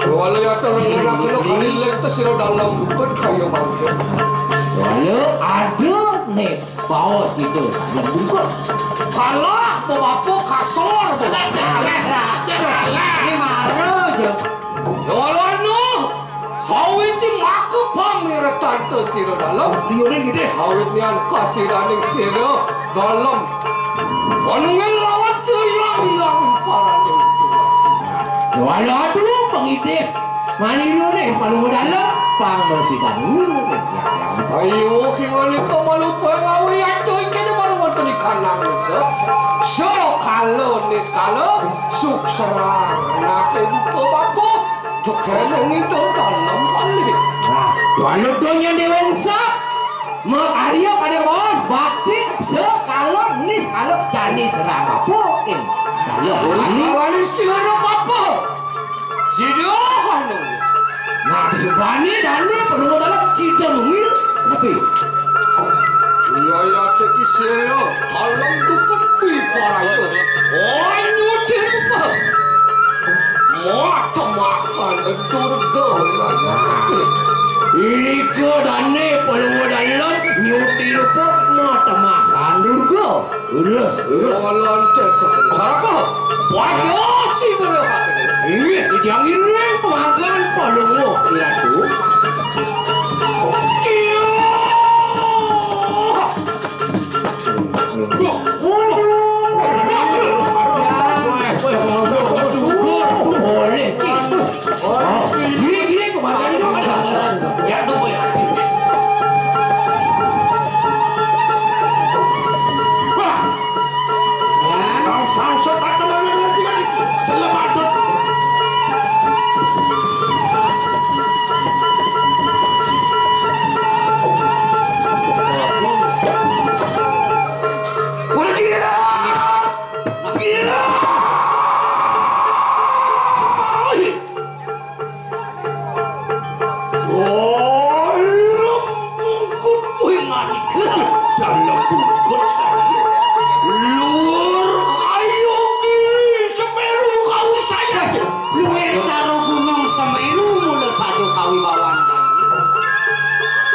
Wala ya to ora kena kali lek to sira dalem bungkut kaya mangke. Wala ada né baos ida dalem bungkut. Kalah bapa kasor. Kalah. Ini mara aja. Ya wala no. Sawiji maka pamirtanta sira dalem. Liuning gedé. Awit nian kasiraning sira dalem. Wanungin lawan sira yang yang paraning. Wala aduh pangidih. Manirune panumu dalem pang mesidan. Ayo, kiwani kamalu pengawi aja iki malu wonten di kanang desa. So kalo niskala sukserang nate buka babuh. Jogene ngitung dalem malih. Nah, wanu donya dewa engsa. Makarya kadang baos bakti sekala niskala jani serang apa? Ing. Dalem malih. Kalani sira apa? Sira anu. Nah, disubani dane perlu dalem sida mungil. Tapi iya ya cek sira dalem duket pi paraya. Oh, nyuci rupa. Mata makan durga. Irika dane perlu dalem nyuci rupa mata makan durga. Terus, terus. Walante saraka. Wajah si gerah. Inggih, titiang iring pemanggihan palungguh, Ratu. Boleh, Ki. Iring, iring pemanggihan itu ada. Ya, tunggu ya. Wah, Kang Samsat tak kemana lagi lagi. Jelek badut. Pergi. Gila. Dalem bungkut kuwi manik. Dalem bungkut saya. Lur ayo ki Semeru kawi saya. Luwih karo Gunung Semeru mula saja kawi bawan.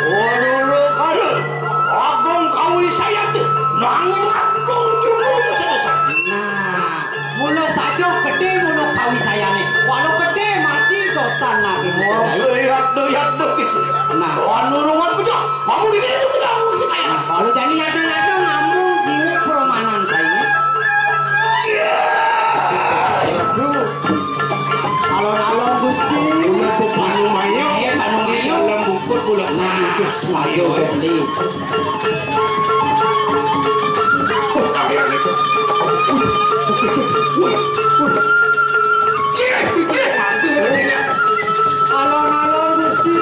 Ora karo Agung kawi saya. Nanging Agung jumlah saya. Nah, mula saja gedhe mula kawisayane. Walau gedhe mati dosan lagi. Waduh, yaddo, yaddo. Nah, anu ruwet punya. Kamu ini itu tidak mesti kayak. Nah, kalau jadi yaddo-yaddo ngamung jiwa perumanan saya ini. Iya. Alon-alon Gusti. Iya, Panu Mayo. Iya, Panu Mayo. Dalam bungkut bulan. Nah, ayo, Gusti. Alon-alon Gusti.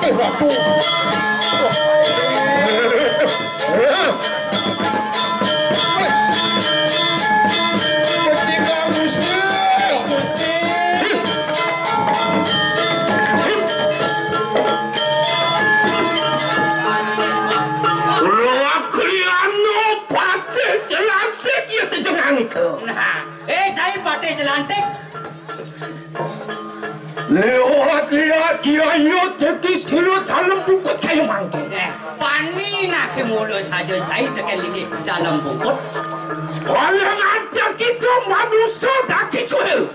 Eh, Ratu. Pecikang Gusti. Gusti. Kula Kriana Patih Jelantik ya tejengan. Nah, eh, cai Patih Jelantik. Liwat-liwat iya iya tekis kira dalam bungkut kayu mangke. Eh, pani nake mula saja cai teken lagi dalam bungkut. Kaya ngajak kita manusia daki cuil.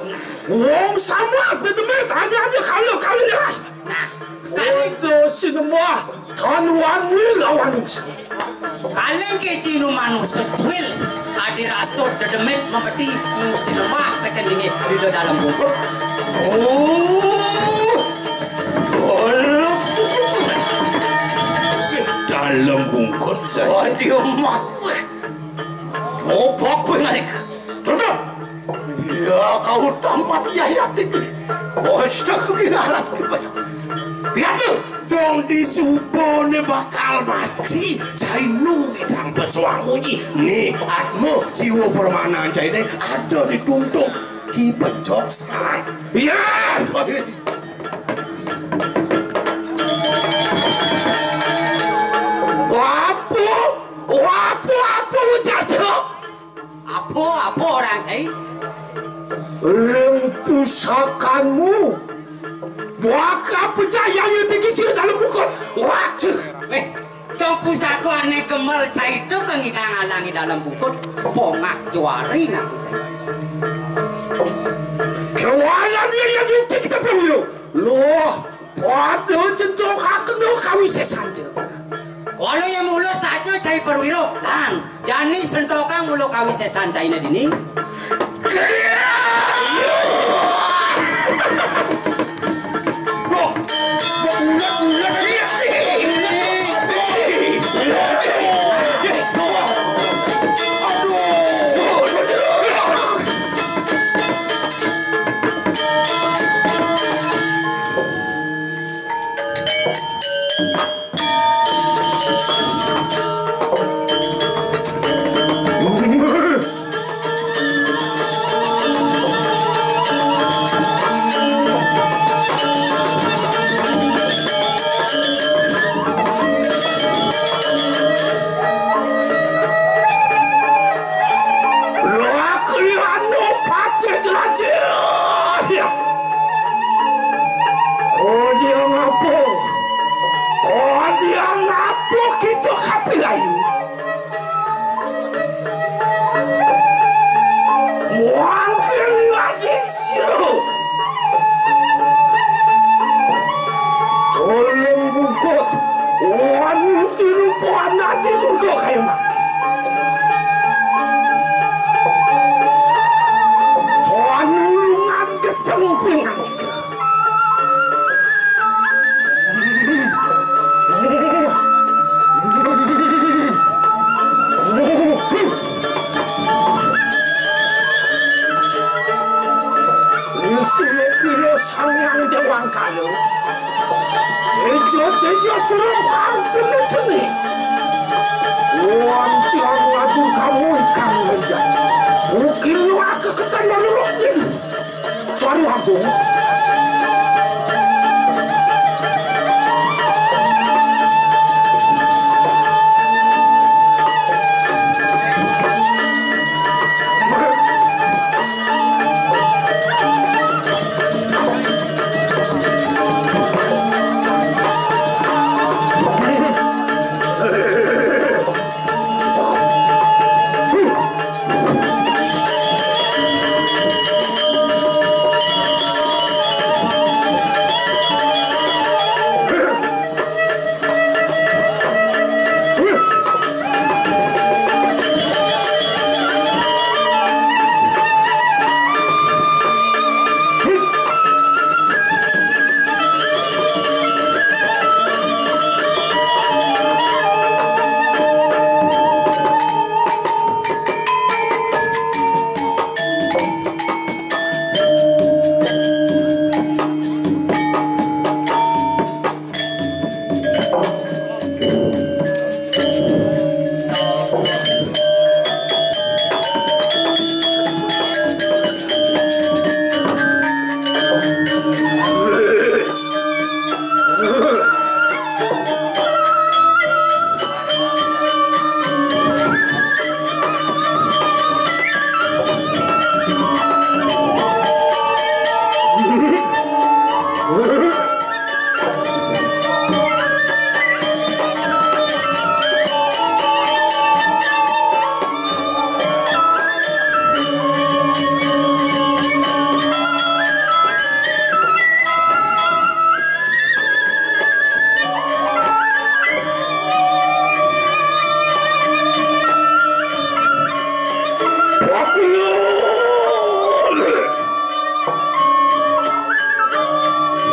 Wong sama dedemet hanya aja kalau kalau ya. Nah, kali itu sinema Tan wani lawan ingsun. Kalih kecinu manungsa cuil, kadi rasut dedemit mepeti nu sinembah peken dingih di dalam bungkut. Oh. Dalam bungkut saya. Aduh, mak. Opo kowe ngalih? Tuntut. Ya, kau tamat ya, ya, tinggi. Bos tak kedengaran kita. Ya, tuh. Dong disubone bakal mati, sainu idang pesuang munyi. Nih, atma jiwa permanan caine ada di tungtung Ki Pencok Sang. Ya! Apa? Apa, apa, Jatuh? Apa, apa orang cai? Ring pusakamu. Bakal pecah yang tinggi sira dalam bukut. Waduh. Weh, dong pusaka ane kemel cai itu kang idang alangi dalam bukut. Pongak juari naku cai. Kewayan yang yang tinggi kita pemilu. Loh, padha cetokakeno kawisesan, Cil. Kala ya mula saja cai perwira, lan jani sentokang mula kawisesan caine dini. Loh, bulat-bulat. Aduh. Lho, aku iki anu pacet jelajah. Kau dia ngapa? Kau Tejo suruh paham tengah tengah. Wan tiang ladung kamu ikan meja. Mungkin lu aku ketan menurut ini. Suara aku.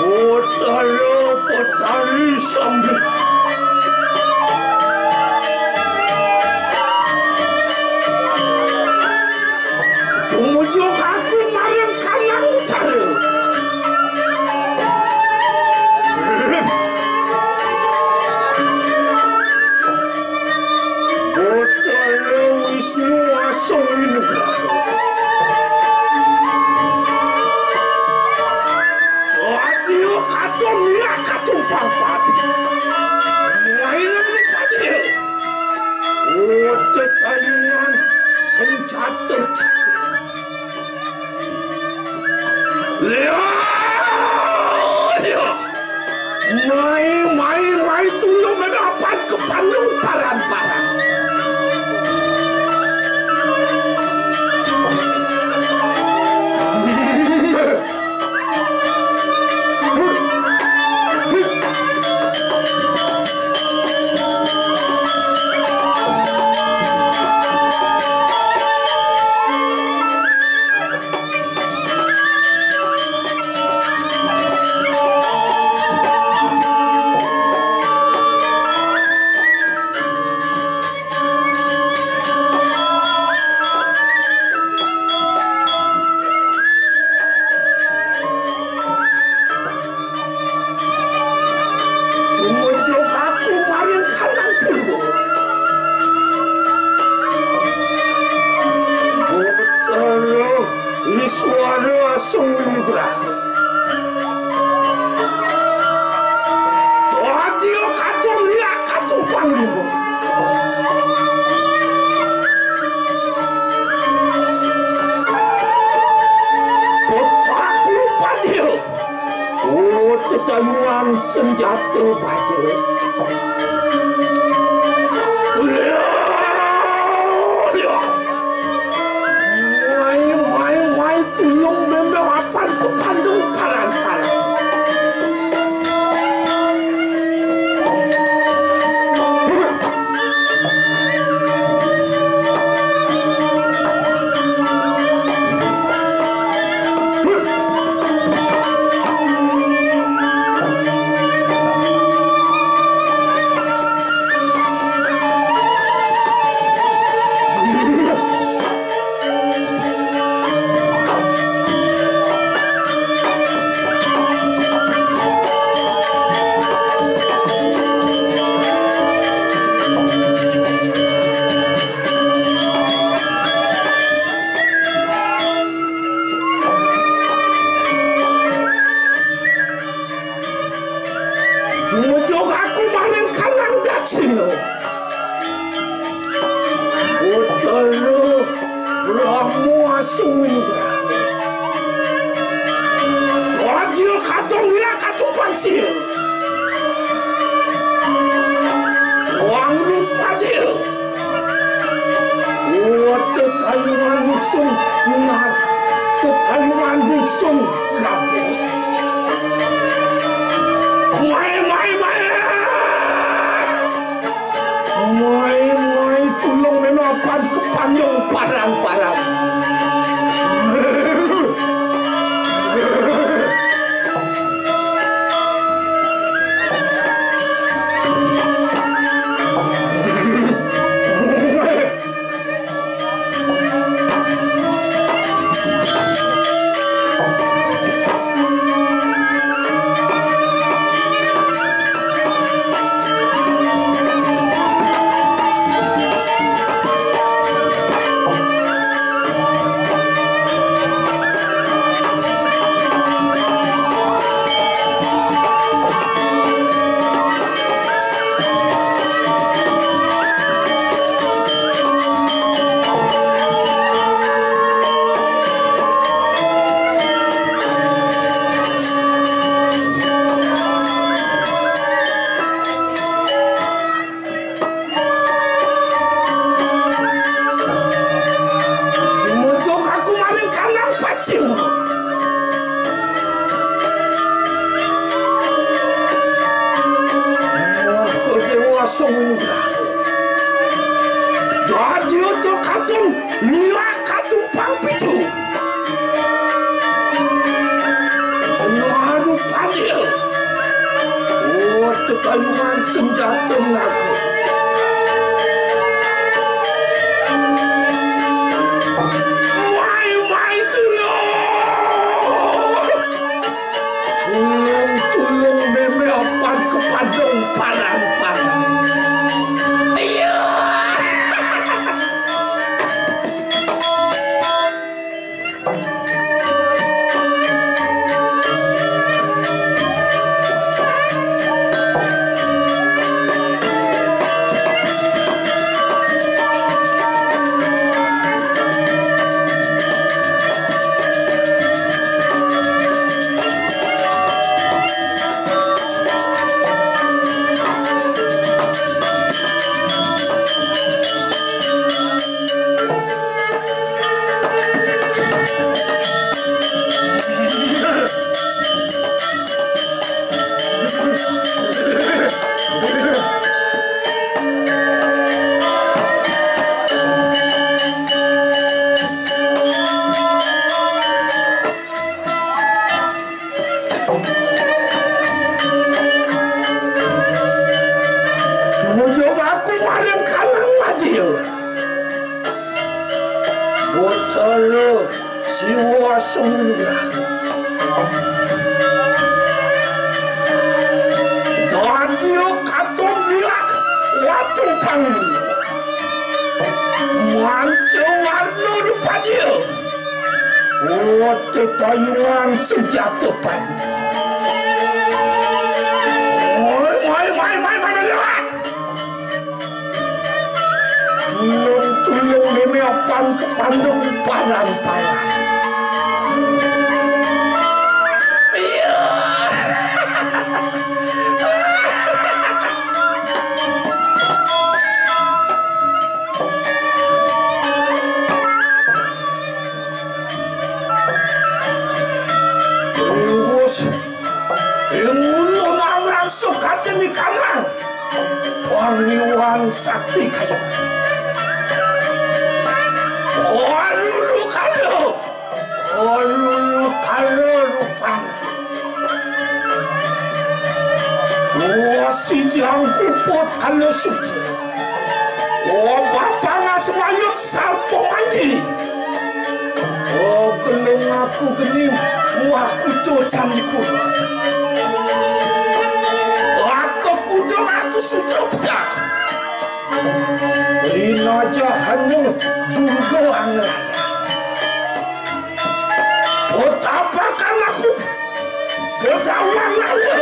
Utara Petani Sambi. Tumuju kaki maring Kanang Utara. Putra Wisnu Asung Winugraha. Adio katon ya katon papat. Mainan patil. Utek ayunan senjata cakra. Liya! Liya! Mai, mai, mai, tulung menapan ke panggung paran-paran. Sumunduk aku maring Kanang Purwa. Putra Iswara Asung Winugraha. Wadya katon ya katon panglima. Putra Kulupadya. Oh, tetayuan senjata baja. Mai, mai, mai, tulung bembang apan kepandung palan-palan. Sino? Utara Brahma Sumindra. Raja Katong Lia Katupang Sil. Wang Rupadia. Wah, tetayungan Luksong, nah, tetayungan Luksong, Raja. Mai, mai, mai. Mai, mai, tulung menopan ke pandung parang-parang. Jumujug aku maring kandang pasir. Wah, Dewa Song Nugraha. Dadi utuh katun liwat katumpang pitu. Senaru panggil. Oh, tetayungan senjata naga. Mai, mai, tulung. Tulung, tulung, meme apan kepadung paran-paran. Iya. Tumuju aku maring kanang madil. Batara Siwa Sembilan. Dadi katong liak watu panggul. Manca warna rupa dia. Oh, tetayungan senjata pan. Mai, mai, mai, mai, mai, mai, lewat. Tulung-tulung nini apan kepandung paran-paran. Iya. Terus, ilmu nang rangsuk hati ni kanang. Pangliwan sakti kaya. Kolulu kalo. Kolulu kalo rupang. Wasi jangku pot kalo suci. Oh, bapangas mayut sarpo mandi. Oh, gelung aku geni, wah kuto candiku. Aku kudo aku sudah pedak. Rina jahanu dunggo angel. Potapakan aku, potawan lalu.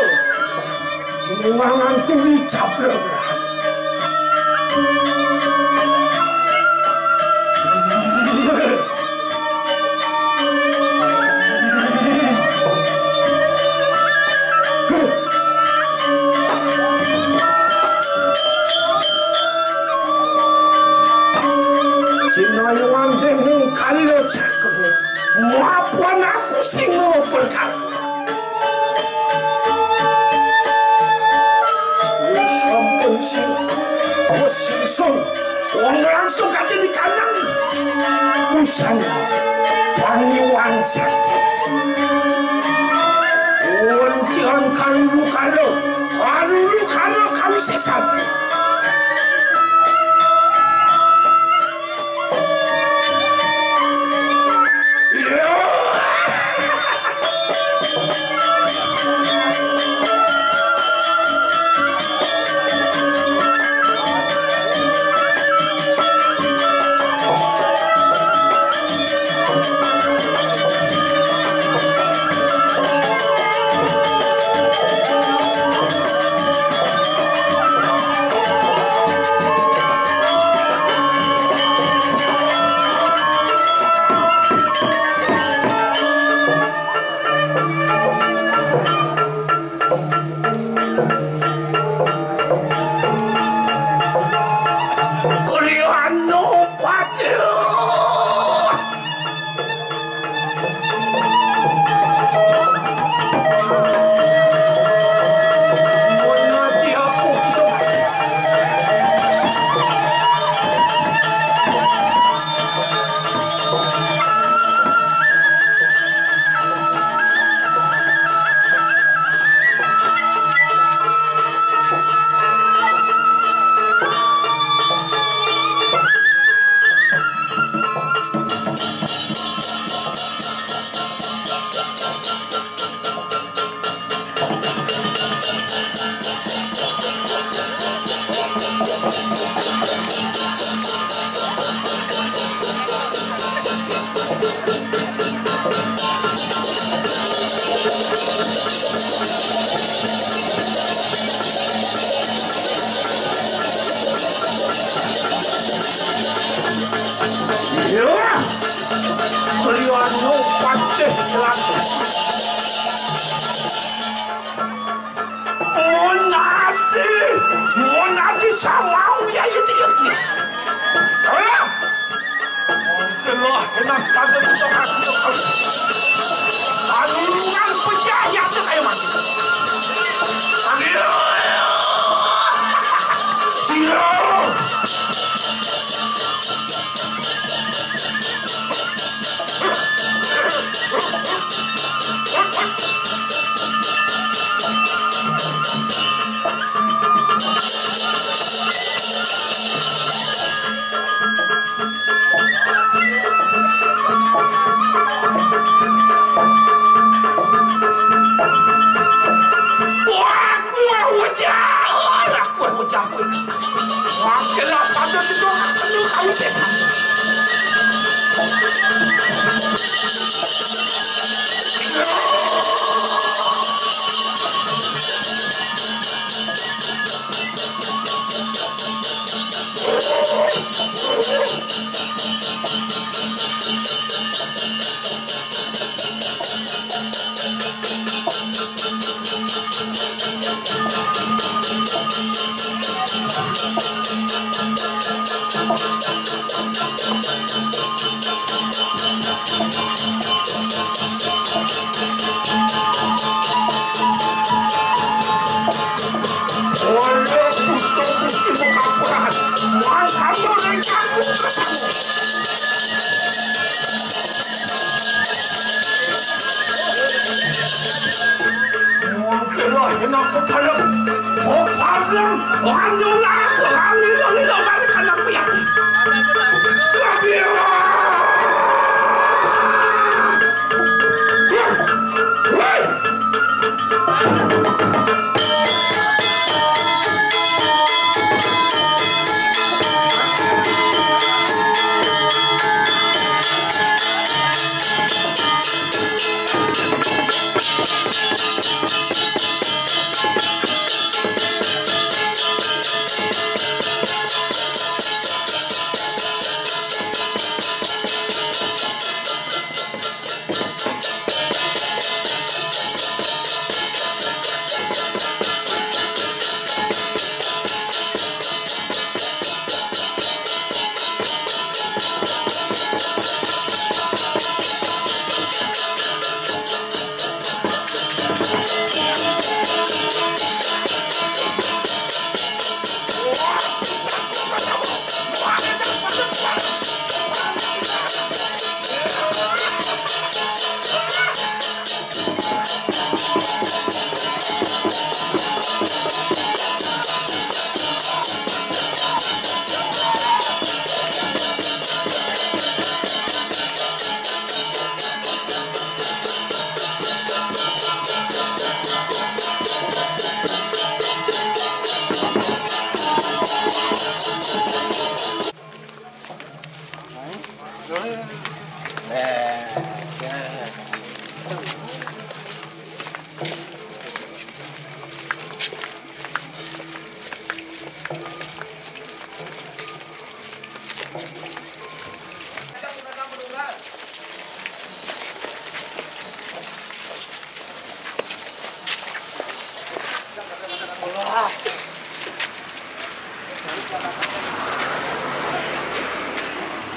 Tinuangan kuli cabrang. Sinoyongan dening kalira cakra. Mapan aku sing berkal. Sampun sing, wis sing sun. Wong langsung kate di kandang. Busan pangiwan sakti. Wontian kalulu kalo, kalulu kalo kami sesat. Kuliano pacul. Iya. Kuliano pacul selatan. Monadi, monadi samau ya itu ya. Hah? Oke lah, enak banget itu kasih tuh. Anu, nang pecah ya tuh kayak mati. Aduh. Siro. Wah, kuah wajah, kuah wajah. Wah, kira pada itu aku kami sesat.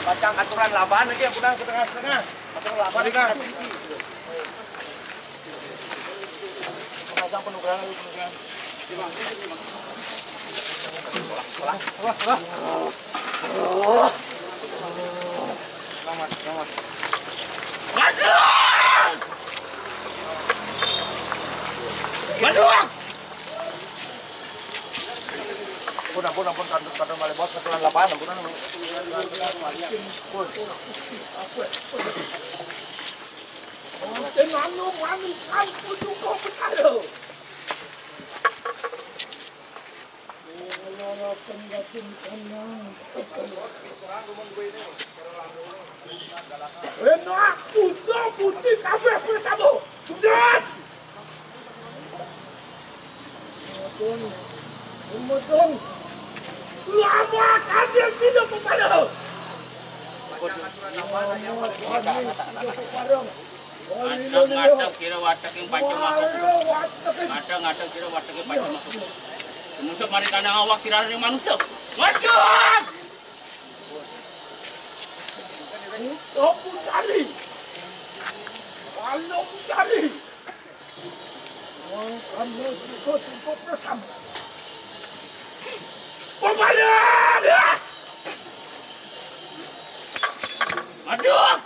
Pacang aturan laban lagi, yang kurang setengah-setengah. Aturan laban lagi. Pasang penugaran lagi, penugaran. Selamat, selamat. Waduh! Waduh! Ampun, ampun, ampun, kantor, kantor malih bos, keturunan lapangan, ampun, ampun. Tenano manis, ampun, cukup, aduh. Enak, putra putih kabeh bersama. Sudah. Kemudian, kemudian, lama kami sida kepada. Lama kami sida kepada. Ngadeg-ngadeg sira wateking panca makhluk. Ngadeg-ngadeg sira wateking panca makhluk. Musuh mari kandang awak sira ring manusia. Waduh! Aku cari. Kalau cari. Wong kamu juga cukup bersama. Pembayaran! Aduh!